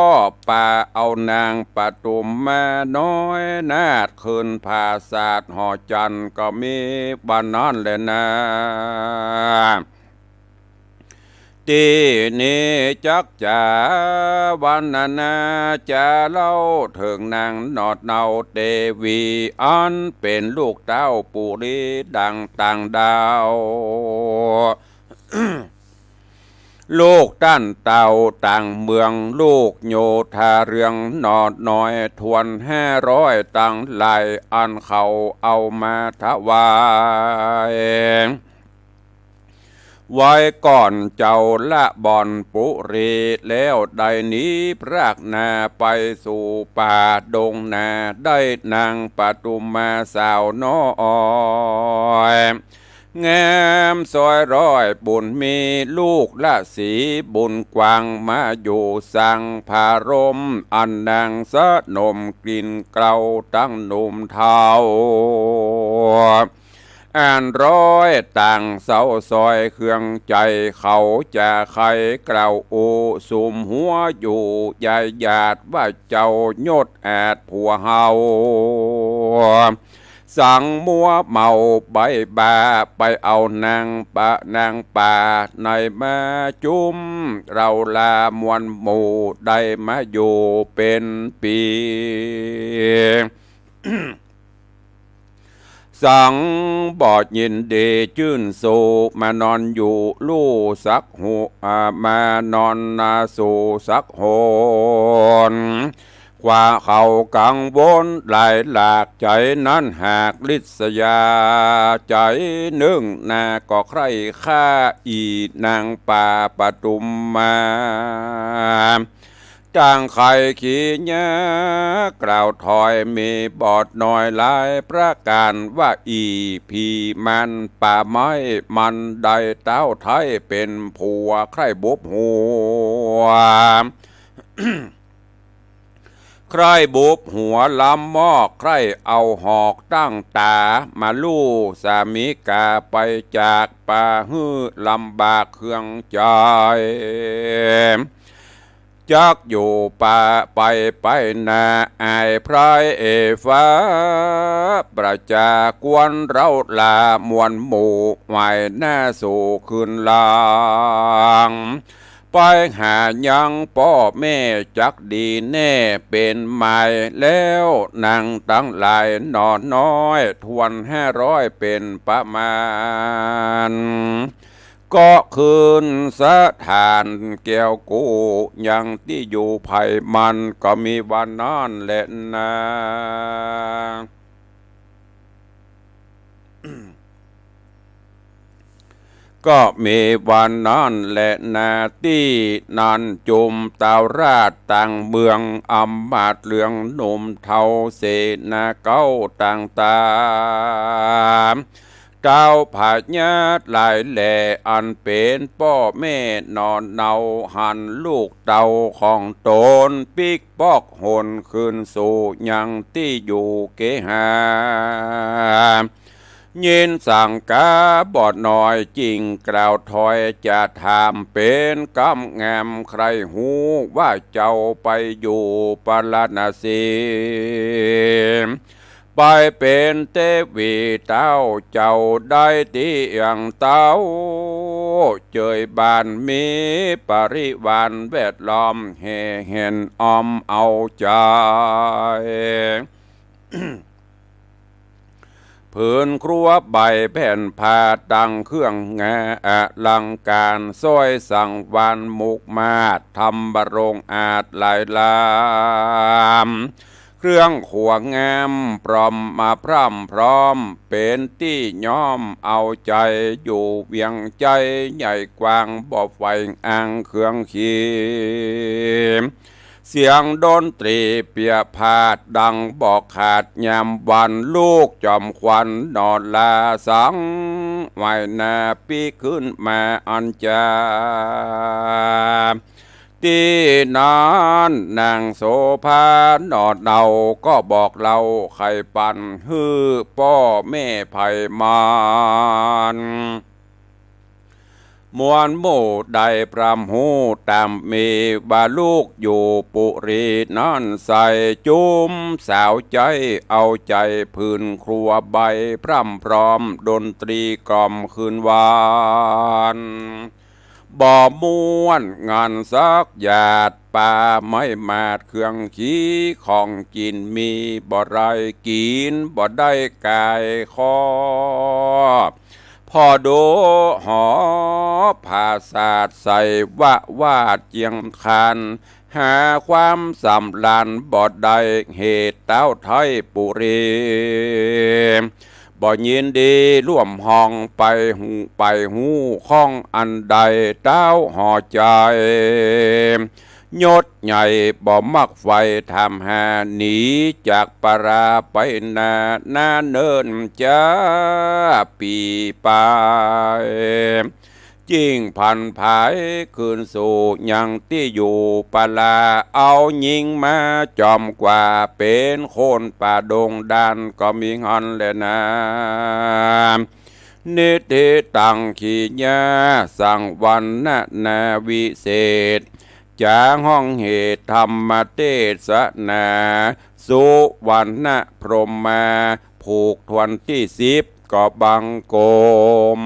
ปาเอานางปทุมมาน้อยนาถ คืนผาสาทหอจันทร์ ก็มีว่านั้นแหละนา ตี้นี้จักจ๋าวันนานา จ๋าเล่าเถิงนางหนอเนาเตวี อันเป๋นลูกเต้าปุรีดังต่างดาว ลูกต้านเต้าต่างเมือง ลูกโยธาเรืองหนอน้อย ถ้วนห้าร้อยตังหลาย อันเขาเอามาถวาย ไว้ก่อนเจ้าละบ่อนปุรี แล้วได้หนีพรากหน้าไปสู่ป่าดงนา ได้นางปทุมมาสาวน้อย งาม ำสอยร้อยบุญมี ลูกละสีบุญกว้าง มาอยู่สังพระร่ม อันนางสนมกลิ่นเกล้า ตังหนุ่มเฒ่า อันร้อยต่างเศร้าซอยเครื่องใจ เขาจะใค่กล่าวอู้สุมหัวอยู่ ยายหยาดว่าเจ้ายศอาจผัวเฮา สังมัวเมาใบ้บ้า ไปเอานางปะนางป่าในมาจุ้ม เราลามวลหมู่ได้มาอยู่เป๋นปี๋ สังบ่ยินดีจื้นสู มานอนอยู่ลู่สักหน อ่า มานอนนาสู่สักหน กว่าเขากังวลหลายหลาก ใจ๋นั้นหากริษยา ใจ๋นึ่งนาก็ใคร่ฆ่า อี่นางป่าปทุมมา ต่างใค่ขี้เยียะกล่าวถอย มีบอดน้อยหลายประก๋าน ว่าอี่ผีมารป่าไม้ มันได้เต้าไท้เป๋นผัว ใคร่บุบหัว ใคร่บุบหัวล้ำมอก ใคร่เอาหอกตั้งต๋า มาลู่สามิกาไปจาก ปาหื้อลำบากเครื่องใจ๋ จักอยู่ป่าไปไปนา อายพรายเอฟ้า ประจากวนเราลามวลหมู่ ไหว้หน้าสู่คืนหลัง ไปหายังป้อแม่จักดีแน่ เป๋นหมายแล้วนางตังหลายหน่อน้อย ถ้วนห้าร้อยเป๋นประมาณ ก็คืนสถานแก้วกู้ ยังตี้อยู่ใผมัน ก็มีว่านั้นแหละนา ก็มีว่านั้นแหละนา ตี้นั้นจุมเต้าราชต่างเมือง อำมาตย์เหลืองหนุ่มเฒ่า เสนาเก๊าต่างต๋า เต้าพญาหลายแหล่ อันเป๋นป้อแม่หน่อเนา หันลูกเต้าของต๋นปิ๊กป๊อกหนคืนสู่ยังตี้อยู่เกหา ยินสังกาบ่น้อยจึ่งกล่าวถอย จะถามเป๋นกำงาม ใคร่ฮู้ว่าเจ้าไปอยู่ปาราณสี ไปเป๋นเตวีเต้า เจ้าได้เตียงเต้า เจยบ้านมีปริวารแวดล้อม แห่แหนอ้อมเอาใจ๋ ผืนครัวใบแผ่นผ้า ตังเครื่องงาอลังก๋าน สร้อยสังวาลมุกมาศ ธรรมรงอาจหลายลาม เครื่องครัวงามปลอมมาพร่ำพร้อม เป๋นตี้ย้อมเอาใจ๋ อยู่เวียงใจ๋ใหญ่กว้าง บ่ใฝ่อ้างเครื่องขี เสียงดนตรีเปียพาดดังบ่ขาด ยามวันลูกจอมขวัญหน่อลาสัง ไหว้นาปิ๊กขึ้นมาอันจา ตี้นั้นนางโสภาหน่อเนา ก็บอกเล่าไขปัญหาหื้อป้อแม่ไพมัน มวลหมู่ได้พร่ำฮู้ต๋ามมี ว่าลูกอยู่ปุรีนั้นใส จุ้มสาวใจ๊เอาใจ๋ ผืนครัวใบพร่ำพร้อม ดนตรีกล่อมคืนวัน บ่ม่วนงานสักหยาด ป่าไม้มาดเครื่องขี ของกิ๋นมีบ่ได้กิ๋น บ่ได้ก๋ายคอ ผ่อดูหอผาสาทใส วะวาดเจียงคาน หาความสำราญบ่ได้ เหตุเต้าไทปุรี บ่ยินดีร่วมห้อง ไปฮู้ ไปฮู้ข้องอันใด เต้าหอใจ๋ ยศใหญ่บ่มักใฝ่ถามหา หนีจากปาราไปนา นาเนิ่นจ๊าปี๋ปาย จึงผันผายคืนสู่ยังตี้อยู่ปารา เอาญิงมาจอมกว่า เป๋นคนป่าดงด่านก็มีหั้นแลนา นิธิตัง ขีญา สังวรรณนาวิเศษ จ๋าฮ้องเหตุธรรมเตสนา สุวรรณพรหมา ผูกถ้วนตี้สิบ ก็บังคม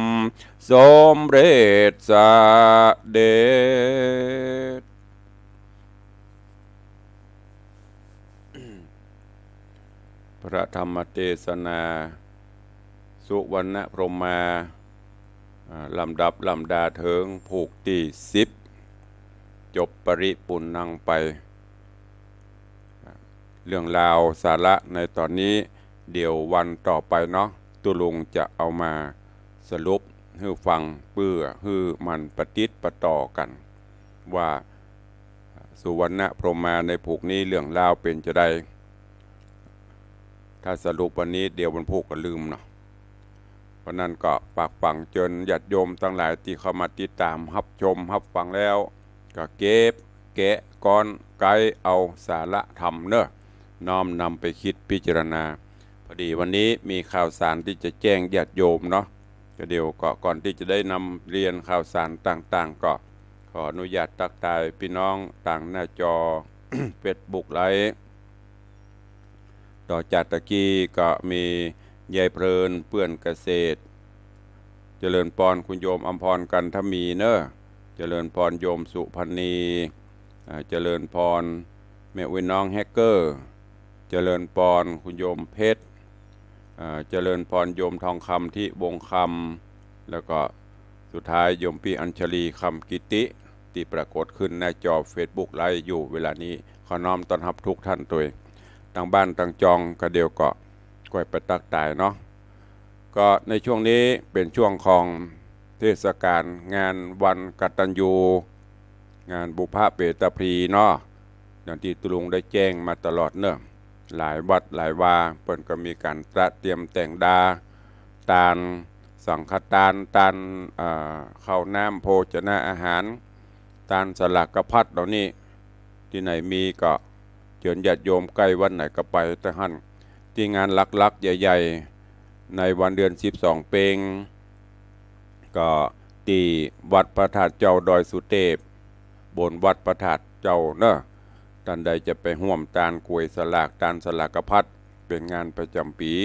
สมเร็จเสด็จ พระธรรมเตสนา สุวรรณพรหมา อ่า ลำดับลำดาเถิงผูกตี้สิบ จบปริปุณณังไป อ่า เรื่องราวสาระในตอนนี้ เดี๋ยววันต่อไปเนาะ ตุ๊ลุงจะเอามาสรุปหื้อฟัง เปื้อหื้อมันปะติดปะต่อกั๋น ว่าสุวรรณพรหมาในผูกนี้เรื่องราวเป๋นจาใด ถ้าสรุปวันนี้เดี๋ยววันพูกก็ลืมเนาะ เพราะนั้นก็ฝากฝังเจิญญาติโยมตังหลายตี้เข้ามาติดต๋ามฮับชมฮับฟังแล้ว ก็เก็บแกะก้อนไก๊เอาสาระธรรมเนาะ น้อมนำไปคิดพิจารณา พอดีวันนี้มีข่าวสารตี้จะแจ้งญาติโยมเนาะ ก็เดี๋ยวก็ก่อนตี้จะได้นำเรียนข่าวสารต่างๆ ก็ขออนุญาตตักตายปี้น้องตางหน้าจอเฟซบุ๊กไลฟ์ ต่อจากตะกี้ก็มียายเพลินเปื้อนเกษตร เจริญปอนคุณโยมอำพร กันทมีเนอะ เจริญปอนโยมสุพรรณี อ่า เจริญปอนแม่อุ๊ยน้องแฮกเกอร์ เจริญปอนคุณโยมเพชร อ่า เจริญปอนโยมทองคำที่วงคำ แล้วก็สุดท้ายโยมปี้อัญชลีคำกิติ ตี้ปรากฏขึ้นหน้าจอเฟซบุ๊กไลฟ์อยู่เวลานี้ ขอน้อมต้อนฮับทุกท่านตวย ตังบ้านตังจอง ก็เดี๋ยวก็ก้อยไปตักตายเนาะ ก็ในช่วงนี้เป๋นช่วงของเทศกาลงานวันกตัญญู งานบุพเพตพลีเนาะ อย่างตี้ตุ๊ลุงได้แจ้งมาตลอดเนอะ หลายวัดหลายวาเปิ้นก็มีก๋านตระเตรียมแต่งดา ตานสังฆตาน ตาน อ่า ข้าวน้ำโภชนาอาหาร ตานสลากพัดเหล่านี้ ตี้ไหนมีก็เจิญญาติโยมใก้วัดไหนก็ไปตะหั้น ตี้งานหลักๆ ใหญ่ๆ ในวันเดือนสิบสองเป๋ง ก็ตี้วัดพระธาตุเจ้าดอยสุเตพ บนวัดพระธาตุเจ้าเนอะ ต้านใดจะไปฮ่วมตานก๋วยสลาก ตานสลากพัด เป๋นงานประจ๋ำปี๋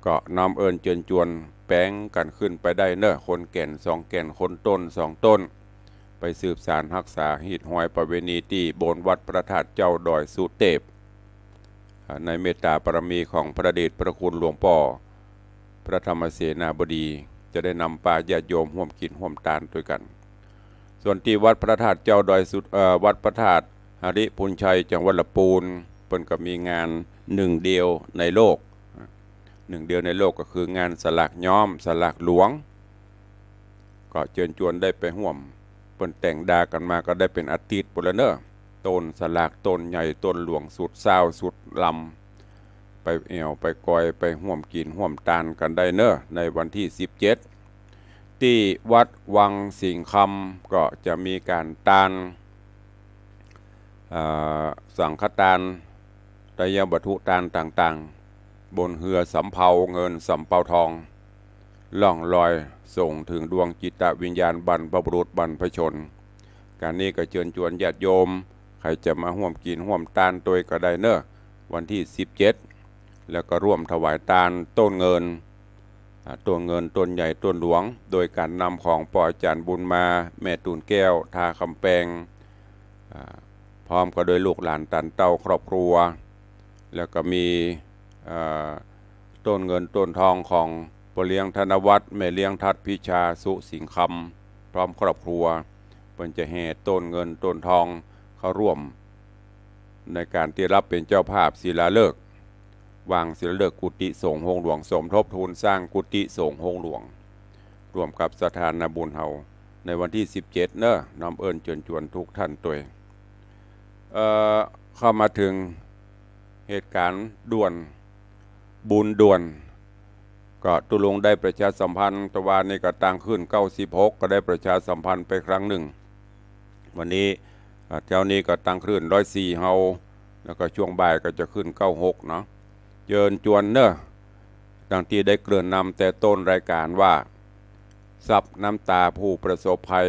ก็น้อมเอิ้นเจิญจวนแป๋งกั๋นขึ้นไปได้เนอะ คนแก่นสองแก่น คนต้นสองต้น ไปสืบสานฮักษาฮีตฮอยประเวณีตี้บนวัดพระธาตุเจ้าดอยสุเตพ อ่า ในเมตตาบารมีของพระเดชพระคุณหลวงป้อพระธรรมเสนาบดี จะได้นำปาญาติโยมฮ่วมกิ๋นฮ่วมตานตวยกั๋น ส่วนตี้วัดพระธาตุเจ้าดอยสุเตพ เอ่อ วัดพระธาตุหริภุญชัย จังหวัดละปูน เปิ้นก็มีงานนึ่งเดียวในโลก นึ่งเดียวในโลกก็คืองานสลากย้อม สลากหลวง ก็เจิญจวนได้ไปฮ่วม เปิ้นแต่งดากั๋นมาก็ได้เป๋นอาทิตย์ปู้นแล้วเนอะ ต้นสลากต้นใหญ่ต้นหลวงสุดซาวสุดลำ ไปแอ่วไปกอยไปฮ่วมกิ๋นฮ่วมตานกั๋นได้เนอะ ในวันตี้สิบเจ็ด ตี้วัดวังสิงห์คำก็จะมีก๋านตาน อ่า สังฆตาน ไตรยวัตถุตานต่างๆ บนเฮือสำเภาเงินสำเภาทอง ล่องลอยส่งเถิงดวงจิตวิญญาณบรรพบุรุษบรรพชน ก๋านนี้ก็เจิญจวนญาติโยม ใผจะมาฮ่วมกิ๋นฮ่วมตานตวยก็ได้เนอะ วันตี้สิบเจ็ด แล้วก็ร่วมถวายตานต้นเงิน อ่า ต้นเงินต้นใหญ่ต้นหลวง โดยก๋านนำของป้ออาจ๋ารย์บุญมา แม่ตูนแก้ว ทาคำแปง อ่า พร้อมก็โดยลูกหลานตานเต้าครอบครัว แล้วก็มี อ่า ต้นเงินต้นทองของป้อเลี้ยงธนวัฒน์ แม่เลี้ยงทัดพิชาสุสิงห์คำ พร้อมครอบครัว เปิ้นจะแห่ต้นเงินต้นทองเข้าร่วม ในก๋านตี้ฮับเป๋นเจ้าภาพศิลาฤกษ์ วางศิลาฤกษ์กุฏิสงฆ์โฮงหลวง สมทบทุนสร้างกุฏิสงฆ์โฮงหลวง ร่วมกับสถานะบุญเฮา ในวันตี้สิบเจ็ดเนอะ น้อมเอิ้นเจิญจวนทุกท่านตวย เอ่อ เข้ามาเถิงเหตุก๋ารณ์ด่วน บุญด่วน ก็ตุ๊ลุงได้ประชาสัมพันธ์ ตะวานี้ก็ตางคลื่นเก้าสิบหก ก็ได้ประชาสัมพันธ์ไปครั้งนึ่ง วันนี้ อ่า เจ๊านี้ก็ตางคลื่นร้อยสี่เฮา แล้วก็ช่วงบ่ายก็จะคลื่นเก้าหกเนาะ เจิญจวนเน่อ ดังตี้ได้เกริ่นนำแต่ต้นรายก๋ารว่า ซับน้ำตาผู้ประสบภัย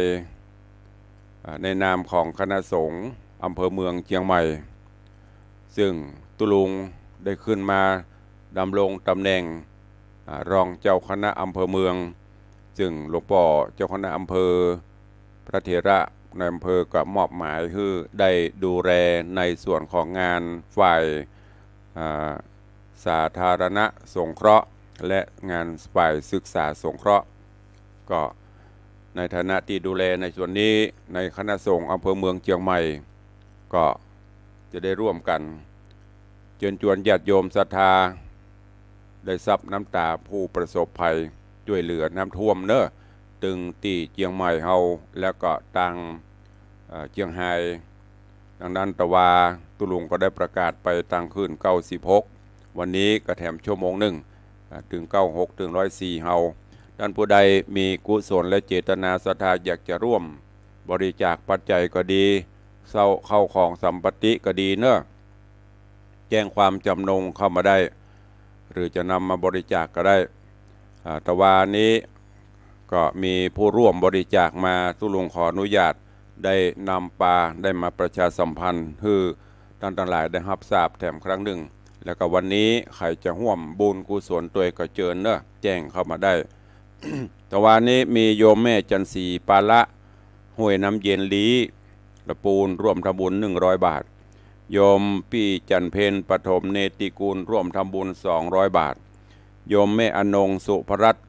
อ่า ในนามของคณะสงฆ์อำเภอเมืองเจียงใหม่ ซึ่งตุ๊ลุงได้ขึ้นมาดำรงตำแหน่ง อ่า รองเจ้าคณะอำเภอเมือง ซึ่งหลวงป้อเจ้าคณะอำเภอ พระเถระในอำเภอก็มอบหมายหื้อได้ดูแลในส่วนของงานฝ่าย อ่า สาธารณสงเคราะห์ และงานฝ่ายศึกษาสงเคราะห์ ก็ในฐานะตี้ดูแลในส่วนนี้ ในคณะสงฆ์อำเภอเมืองเจียงใหม่ ก็จะได้ร่วมกั๋น เจิญจวนญาติโยมศรัทธา ได้ซับน้ำตาผู้ประสบภัย จ้วยเหลือน้ำท่วมเน่อ ตึงตี้เจียงใหม่เฮา แล้วก็ตาง เอ่อ เจียงฮาย ดังนั้นตะวาตุ๊ลุงก็ได้ประกาศไปตางคลื่นเก้าสิบหก วันนี้ก็แถมชั่วโมงนึ่ง อ่า เถิงเก้าหก เถิงร้อยสี่เฮา ต้านผู้ใดมีกุศลและเจตนาศรัทธาอยากจะร่วมบริจาคปัจจัยก็ดี เศร้า เข้าของสัมปติก็ดีเน่อ แจ้งความจำนงเข้ามาได้ หรือจะนำมาบริจาคก็ได้ อ่า ตะวานี้ก็มีผู้ร่วมบริจาคมา ตุ๊ลุงขออนุญาตได้นำปา ได้มาประชาสัมพันธ์หื้อต้านตังหลายได้ฮับทราบแถมครั้งนึ่ง แล้วก็วันนี้ใผจะฮ่วมบุญกุศลตวยก็เจิญเน่อ แจ้งเข้ามาได้ ตะวานี้มีโยมแม่จันทร์ศรี ปาละ ห้วยน้ำเย็นลี้ ละปูน ร่วมทำบุญหนึ่งร้อยบาท โยมปี้จันทร์เพ็ญ ปฐมเนติกูล ร่วมทำบุญสองร้อยบาท โยมแม่อนง สุภรัตน์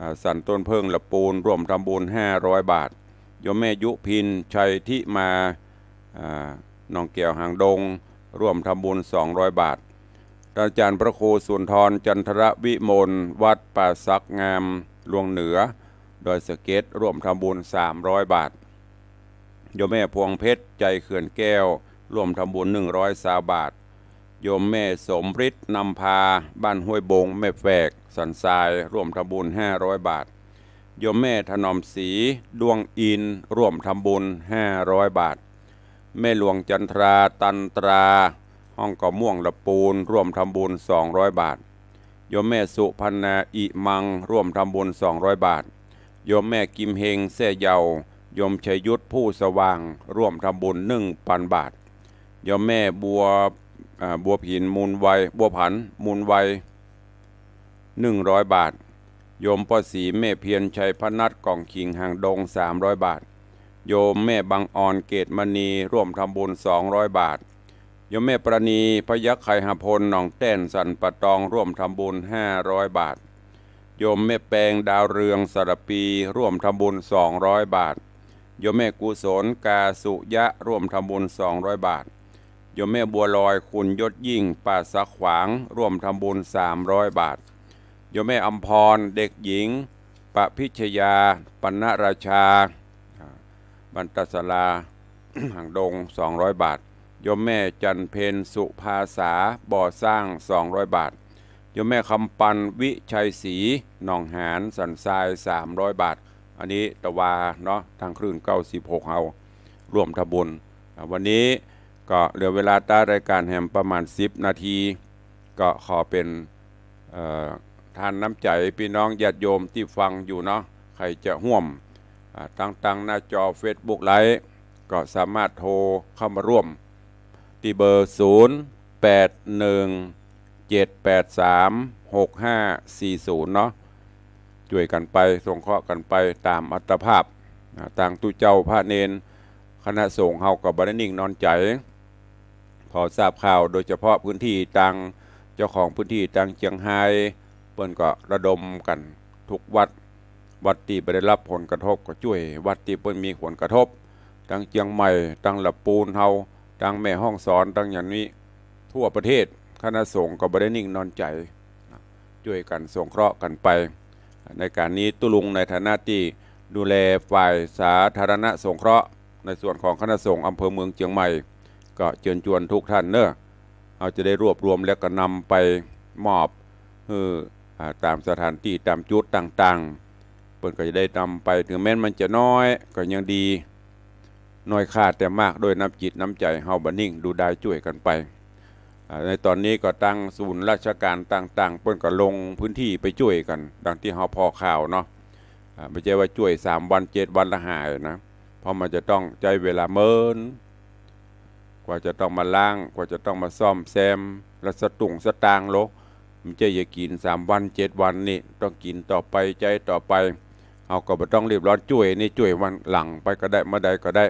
อ่า สันต้นเพิ่ง ละปูน ร่วมทำบุญห้าร้อยบาท โยมแม่ยุพิน ชัยทิมา อ่า หนองแก้วหางดง ร่วมทำบุญสองร้อยบาท อาจารย์พระครูสุนทร จันทรวิมล วัดป่าสักงาม ลวงเหนือ ดอยสะเก็ด ร่วมทำบุญสามร้อยบาท โยมแม่พวงเพชร ใจเขื่อนแก้ว ร่วมทำบุญหนึ่งร้อยซาวบาท โยมแม่สมฤทธิ์ นำพา บ้านห้วยบง แม่แฝก สันทราย ร่วมทำบุญห้าร้อยบาท โยมแม่ถนอมศรี ด้วงอินทร์ ร่วมทำบุญห้าร้อยบาท แม่หลวงจันทรา ตันตรา ห้องเกาะม่วง ละปูน ร่วมทำบุญสองร้อยบาท โยมแม่สุพรรณา อิมัง ร่วมทำบุญสองร้อยบาท โยมแม่กิมเฮง แซ่เยา โยมชัยยุทธ ผู้สว่าง ร่วมทำบุญหนึ่งพันบาท โยมแม่บัว อ่า บัวผิน มูลไว บัวผัน มูลไว หนึ่งร้อยบาท โยมป้อศรี แม่เพียร ชัยพนัส ก่องขิงหางดง สามร้อยบาท โยมแม่บังออน เกตมณี ร่วมทำบุญสองร้อยบาท โยมแม่ปราณี พยัคฆ์ไคหพล หนองแต้น สันป่าตอง ร่วมทำบุญห้าร้อยบาท โยมแม่แปง ดาวเรือง สารปี ร่วมทำบุญสองร้อยบาท โยมแม่กุศล กาสุยะ ร่วมทำบุญสองร้อยบาท โยมแม่บัวลอย คุณยศยิ่ง ป่าสักขวาง ร่วมทำบุญสามร้อยบาท โยมแม่อำพร เด็กหญิง ปพิชยา ปณราชา อ่า บรรตศาลา หางดง สองร้อยบาท โยมแม่จันเพ็ญ สุภาษา บ่อสร้าง สองร้อยบาท โยมแม่คำปัน วิชัยศรี หนองหาน สันทราย สามร้อยบาท อันนี้ตะวาเนาะ ตางคลื่นเก้าสิบหกเฮา ร่วมทำบุญ อ่า วันนี้ก็เหลือเวลาต้านรายก๋านแหมประมาณสิบนาที ก็ขอเป๋น เอ่อ ทานน้ำใจ๋ปี้น้องญาติโยมตี้ฟังอยู่เนาะ ใผจะฮ่วม อ่า ตาง ตางหน้าจอเฟซบุ๊กไลฟ์ ก็สามารถโทรเข้ามาร่วม ตี้เบอร์ ศูนย์แปดหนึ่ง เจ็ดแปดสาม หกห้าสี่ศูนย์ เนาะ จ้วยกั๋นไป สงเคราะห์กั๋นไปต๋ามอัตภาพ อ่า ตางตุ๊เจ้าพระเณร คณะสงฆ์เฮาก็บ่ได้นิ่งนอนใจ๋ พอทราบข่าว โดยเฉพาะพื้นตี้ตาง เจ้าของพื้นตี้ตางเจียงฮาย เปิ้นก็ระดมกั๋นทุกวัด วัดตี้บ่ได้ฮับผลกระทบก็จ้วย วัดตี้เปิ้นมีผลกระทบ ตางเจียงใหม่ ตางละปูนเฮา ตางแม่ฮ่องสอน ตางอย่างนี้ ทั่วประเทศ คณะสงฆ์ก็บ่ได้นิ่งนอนใจ๋ จ้วยกั๋นสงเคราะห์กั๋นไป ในก๋านนี้ตุ๊ลุงในฐานะตี้ดูแลฝ่ายสาธารณสงเคราะห์ ในส่วนของคณะสงฆ์อำเภอเมืองเจียงใหม่ ก็เจิญจวนกู้ต้านเนาะ เฮาจะได้รวบรวมแล้วก็นำไปมอบหื้อ อ่า ต๋ามสถานตี้ ต๋ามจุดต่างๆ เปิ้นก็จะได้นำไป เถิงแม้นมันจะน้อยก็ยังดี น้อยค่าแต่มาก ด้วยน้ำจิตน้ำใจ๋เฮาบ่นิ่งดูดายจ้วยกั๋นไป อ่า ในต๋อนนี้ก็ตังศูนย์ราชก๋านต่างๆ เปิ้นก็ลงพื้นตี้ไปจ้วยกั๋น ดังตี้เฮาผ่อข่าวเนาะ อ่า บ่ใจ้ว่าจ้วยสามวันเจ็ดวันละหายนะ เพราะมันจะต้องใจ๊เวลาเมิน กว่าจะต้องมาล้าง กว่าจะต้องมาซ่อมแซม แล้วสตุ้งสตางค์โล บ่ใจ้จะกิ๋นสามวันเจ็ดวันนี่ ต้องกิ๋นต่อไป ใจ๊ต่อไป เฮาก็บ่ต้องรีบร้อน จ้วยนี่จ้วยวันหลังไปก็ได้ เมื่อใดก็ได้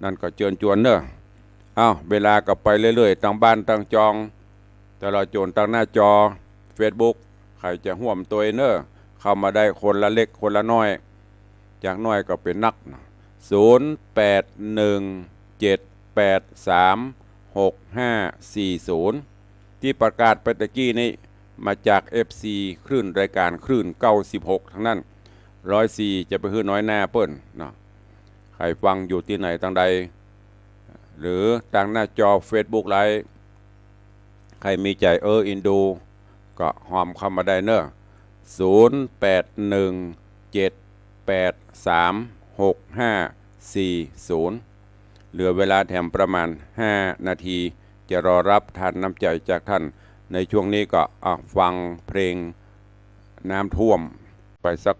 นั่นก็เจิญจวนเนาะ เอ้า เวลาก็ไปเรื่อยๆ ตังบ้านตังจอง ตลอดจ๋นตังหน้าจอเฟซบุ๊ก ใผจะฮ่วมตวยเนาะ เข้ามาได้คนละเล็กคนละน้อย จากน้อยก็เป๋นนัก ศูนย์แปดหนึ่งเจ็ดแปดสามหกห้าสี่ศูนย์ ตี้ประกาศไปตะกี้นี้ มาจากเอฟซีคลื่นรายก๋านคลื่นเก้าสิบหกตังนั้น ร้อยสี่จะไปหื้อน้อยหน้าเปิ้นเนาะ ใผฟังอยู่ตี้ไหนตังใด หรือตังหน้าจอเฟซบุ๊กไลฟ์ ใผมีใจ๋เอื้อเอ็นดู ก็ฮ่อมเข้ามาได้เนาะ ศูนย์แปดหนึ่งเจ็ดแปดสามหกห้าสี่ศูนย์ เหลือเวลาแถมประมาณห้านาที จะรอรับทานน้ำใจ๋จากต้าน ในช่วงนี้ก็ อ่ะ ฟังเพลงน้ำท่วมไปสัก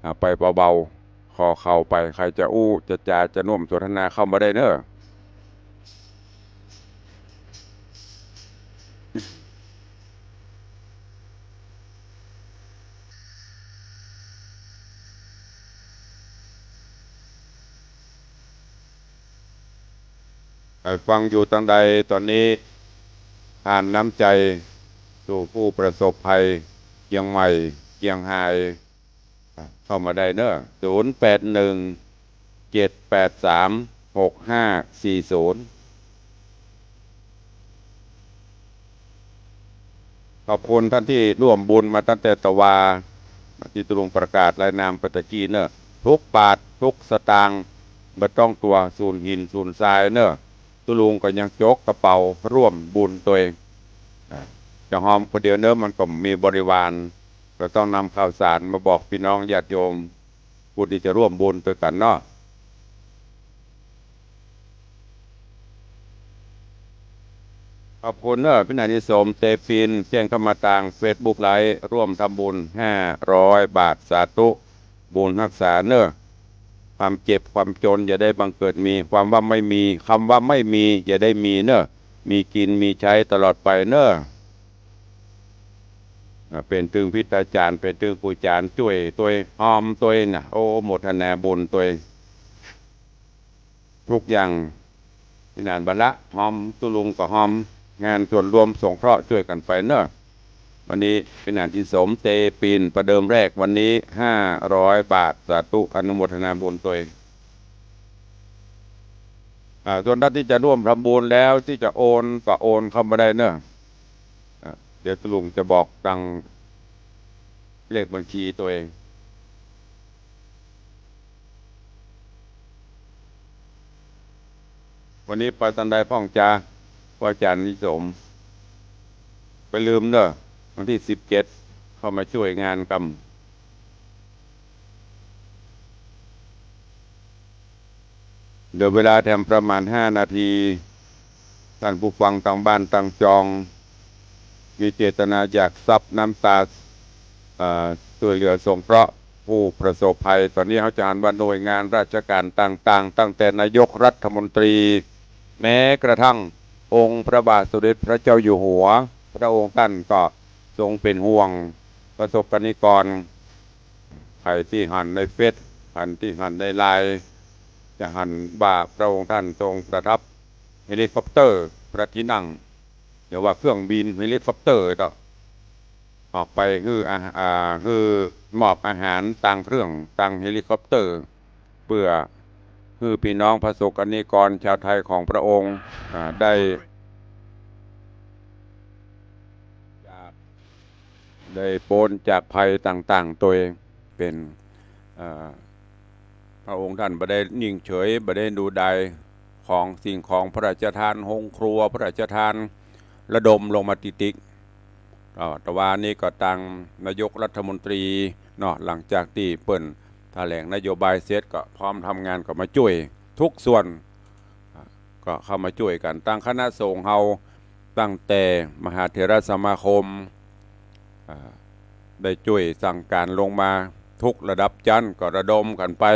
อ่ะ ไปเบาๆ คอเข่าไป ใผจะอู้จะจ๋าจะน่วมสนทนาเข้ามาได้เนาะ ใผฟังอยู่ตังใดต๋อนนี้ ทานน้ำใจ๋สู่ผู้ประสบภัยเจียงใหม่ เจียงฮาย เข้ามาได้เนาะ ศูนย์แปดหนึ่งเจ็ดแปดสามหกห้าสี่ศูนย์ ขอบคุณต้านตี้ร่วมบุญมาตั้งแต่ตะวา ตี้ตุ๊ลุงประกาศรายนามไปตะกี้เนาะ ทุกบาททุกสตางค์ บ่ต้องตั๋วสูญหินสูญทรายเนาะ ตุ๊ลุงก็ยังจกกระเป๋าร่วมบุญตวย อ่า จะฮ่อมคนเดียวเนาะ มันก็มีบริวาร ก็ต้องนำข่าวสารมาบอกปี้น้องญาติโยม ผู้ตี้จะร่วมบุญตวยกั๋นเนาะ ขอบคุณเนาะ ปี้อานิสม เตปิน แจ้งเข้ามาตางเฟซบุ๊กไลฟ์ ร่วมทำบุญห้าร้อยบาท สาธุ บุญฮักษาเนาะ ความเจ็บความจนอย่าได้บังเกิดมี ความว่าไม่มี คำว่าไม่มีอย่าได้มีเนาะ มีกิ๋นมีใจ๊ตลอดไปเนาะ อ่า เป๋นตึงพิตาจ๋ารย์ เป๋นตึงครูจ๋ารย์ จ้วยตวย ฮ่อมตวยน่ะ โอ้ โมทนาบุญตวย ทุกอย่าง ตี้หนานบ่ละ ฮ่อมตุ๊ลุงก็ฮ่อม งานส่วนรวมสงเคราะห์จ้วยกั๋นไปเนาะ วันนี้ปี้อานิสม เตปิน ประเดิมแรกวันนี้ห้าร้อยบาท สาธุ อนุโมทนาบุญตวย อ่า ส่วนต้านตี้จะร่วมทำบุญแล้วตี้จะโอนก็โอนเข้ามาได้เนาะ อ่า เดี๋ยวตุ๊ลุงจะบอกตางเลขบัญชีตวย วันนี้ไปตางใดพ่องจา พระอาจ๋ารย์อานิสม บ่าลืมเนาะ วันตี้สิบเจ็ด เข้ามาจ้วยงานกั๋น เหลือเวลาแถมประมาณห้านาที ต้านผู้ฟังตางบ้านตางจอง มีเจตนาอยากซับน้ำตา เอ่อ จ้วยเหลือสงเคราะห์ผู้ประสบภัย ต๋อนนี้เฮาจะหันว่าหน่วยงานราชก๋านต่างๆ ตั้งแต่นายกรัฐมนตรี แม้กระทั่งองค์พระบาทสมเด็จพระเจ้าอยู่หัว พระองค์ต้านก็ทรงเป๋นห่วงประสบกรณิกร ใผตี้หันในเฟซ ใผตี้หันในไลน์ จะหันว่าพระองค์ต้านทรงประทับเฮลิคอปเตอร์พระที่นั่ง หรือว่าเครื่องบินเฮลิคอปเตอร์ก็ออกไปหื้ออา- อ่า หื้อมอบอาหารตางเครื่อง ตางเฮลิคอปเตอร์ เปื้อหื้อปี้น้องประสบกรณิกรชาวไทยของพระองค์ อ่า ได้ จาก ได้ป๊นจากภัยต่างๆ ตวย เป๋น เอ่อ พระองค์ต้านบ่ได้นิ่งเฉย บ่ได้ดูดาย ของสิ่งของพระราชทาน โฮงครัวพระราชทาน ระดมลงมาติ๊กๆ อ่า แต่ว่านี่ก็ตางนายกรัฐมนตรีเนาะ หลังจากตี้เปิ้นแถลงนโยบายเสร็จก็พร้อมทำงานก็มาจ้วยทุกส่วน อ่า ก็เข้ามาจ้วยกั๋น ตางคณะสงฆ์เฮาตั้งแต่มหาเถรสมาคม อ่า ได้จ้วยสั่งก๋านลงมาทุกระดับชั้นก็ระดมกั๋นไป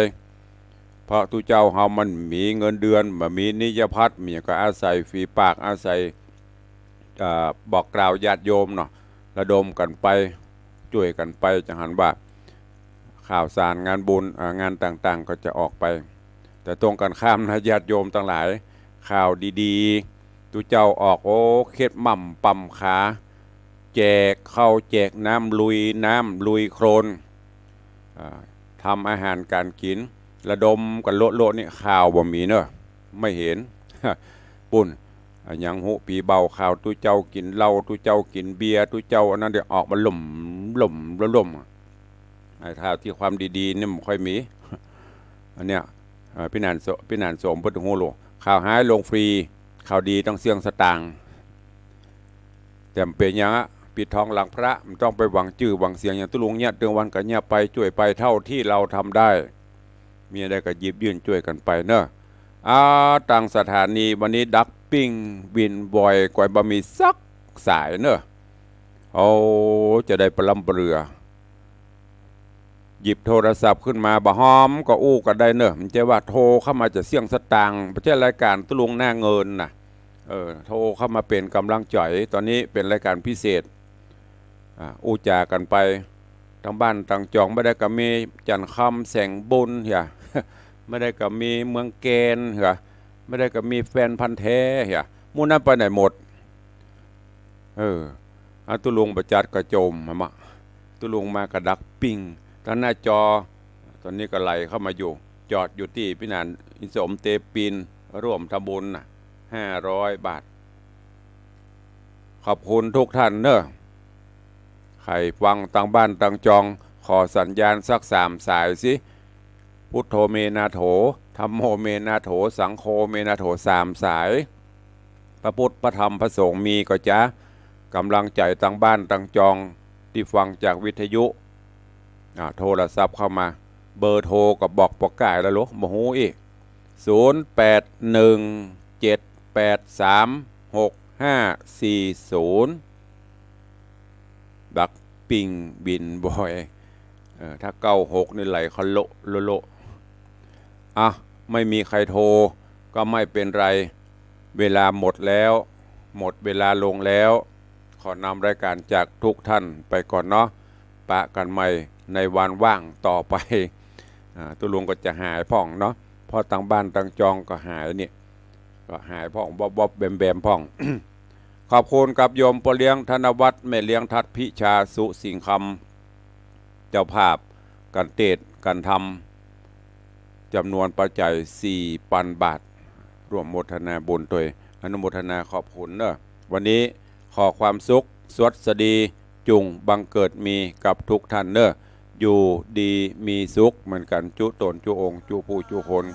เพราะตุ๊เจ้าเฮามันมีเงินเดือน บ่มีนิยพัฒน์ มีก็อาศัยฝีปาก อาศัย อ่า บอกกล่าวญาติโยมเนาะ ระดมกั๋นไป จ้วยกั๋นไป จังหันว่า ข่าวสารงานบุญ อ่า งานต่างๆ ก็จะออกไป แต่ตรงกันข้ามนะ ญาติโยมตังหลาย ข่าวดีๆ ตุ๊เจ้าออก โอ้ เข็ดหม่ำป่ำขา แจกข้าวแจกน้ำ ลุยน้ำลุยโคลน อ่า ทำอาหารก๋านกิ๋น ระดมกั๋นโละๆ นี่ ข่าวบ่มีเนอะ ไม่เห็น ปุ้น อ่ะ ยังฮู้ปี๋เบา ข่าวตุ๊เจ้ากิ๋นเหล้า ตุ๊เจ้ากิ๋นเบียร์ ตุ๊เจ้าอันนั้น เดี๋ยวออกมาลุ่มๆ ลุ่มๆ อ่ะ ไอ้ข่าวตี้ความดีๆ นี่มันค่อยมี อันเนี้ย อ่า ปี้หนานโส- ปี้หนานโสมเปิ้นฮู้โล ข่าวฮ้ายลงฟรี ข่าวดีต้องเสี้ยงสตางค์ แต่มันเป๋นหยังอะ ปิดทองหลังพระ มันต้องไปหวังจื้อหวังเสียงหยัง ตุ๊ลุงเยียะ เติงวันก็เยียะไป จ้วยไปเต้าตี้เฮาทำได้ มีอะใดก็หยิบยื่นจ้วยกั๋นไปเนอะ อ่า ตางสถานีวันนี้ดักปิ้งบินบ่อย กว่าบ่มีสักสายเนอะ โอ้ จะได้ปะล้ำปะเรือ หยิบโทรศัพท์ขึ้นมา บ่าฮ้อมก็อู้กั๋นได้เนอะ มันจะว่าโทรเข้ามาจะเสี้ยงสตางค์ บ่ใจ้รายก๋านตุ๊ลุงหน้าเงินน่ะ เออ โทรเข้ามาเป๋นก๋ำลังใจ๋ ต๋อนนี้เป๋นรายก๋านพิเศษ อ่า อู้จ๋ากั๋นไป ตางบ้านตางจอง บ่ได้ก็มีจันทร์คำแสงบุญเหีย บ่ได้ก็มีเมืองแกนเหีย บ่ได้ก็มีแฟนพันธุ์แท้เหีย หมู่นั้นไปไหนหมด เออ อ่ะ ตุ๊ลุงบ่จัดก็โจมหะมะ ตุ๊ลุงมาก็ดักปิ้ง ตางหน้าจอ ต๋อนนี้ก็ไหลเข้ามาอยู่ จอดอยู่ตี้ปี้หนานอินสมเตปิน ร่วมทำบุญน่ะ ห้าร้อยบาท ขอบคุณทุกท่านเนอะ ใผฟังตางบ้านตางจอง ขอสัญญาณสักสามสายสิ พุทโธเมนาโถ ธัมโมเมนาโถ สังโฆเมนาโถ สามสาย พระพุทธ พระธรรม พระสงฆ์มีก่อจ๊ะ ก๋ำลังใจ๋ตางบ้านตางจอง ตี้ฟังจากวิทยุ อ่า โทรศัพท์เข้ามา เบอร์โทรก็บอกปอก่ายแล้วโล บ่ฮู้อี้ ศูนย์แปดหนึ่งเจ็ดแปดสามหกห้าสี่ศูนย์ ดักปิ้งบินบ่อย เออ ถ้าเก้าหกนี่ไหลเข้าโละโละโละ อ่ะ ไม่มีใครโทรก็ไม่เป็นไร เวลาหมดแล้ว หมดเวลาลงแล้ว ขอนำรายการจากทุกท่านไปก่อนเนาะ ปะกั๋นใหม่ในวันว่างต่อไป อ่า ตุ๊ลุงก็จะหายพ่องเนาะ เพราะตางบ้านตางจองก็หายเนี่ย ก็หายพ่อง วอบๆ แวมๆ พ่อง ขอบคุณกับโยมป้อเลี้ยงธนวัฒน์ แม่เลี้ยงทัดพิชา สุสิงห์คำ เจ้าภาพก๋านเตศน์ก๋านธรรม จ๋ำนวนปัจจัยสี่ปันบาท ร่วมโมทนาบุญตวย อนุโมทนาขอบคุณเนอะ วันนี้ขอความสุขสวัสดีจุ่งบังเกิดมีกับทุกท่านเนอะ อยู่ดีมีสุขเหมือนกั๋นจุ๊ต๋นจุ๊องค์จุ๊ผู้จุ๊คน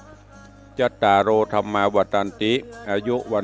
จัตตาโร ธัมมา วัฑฒันติ อายุ วั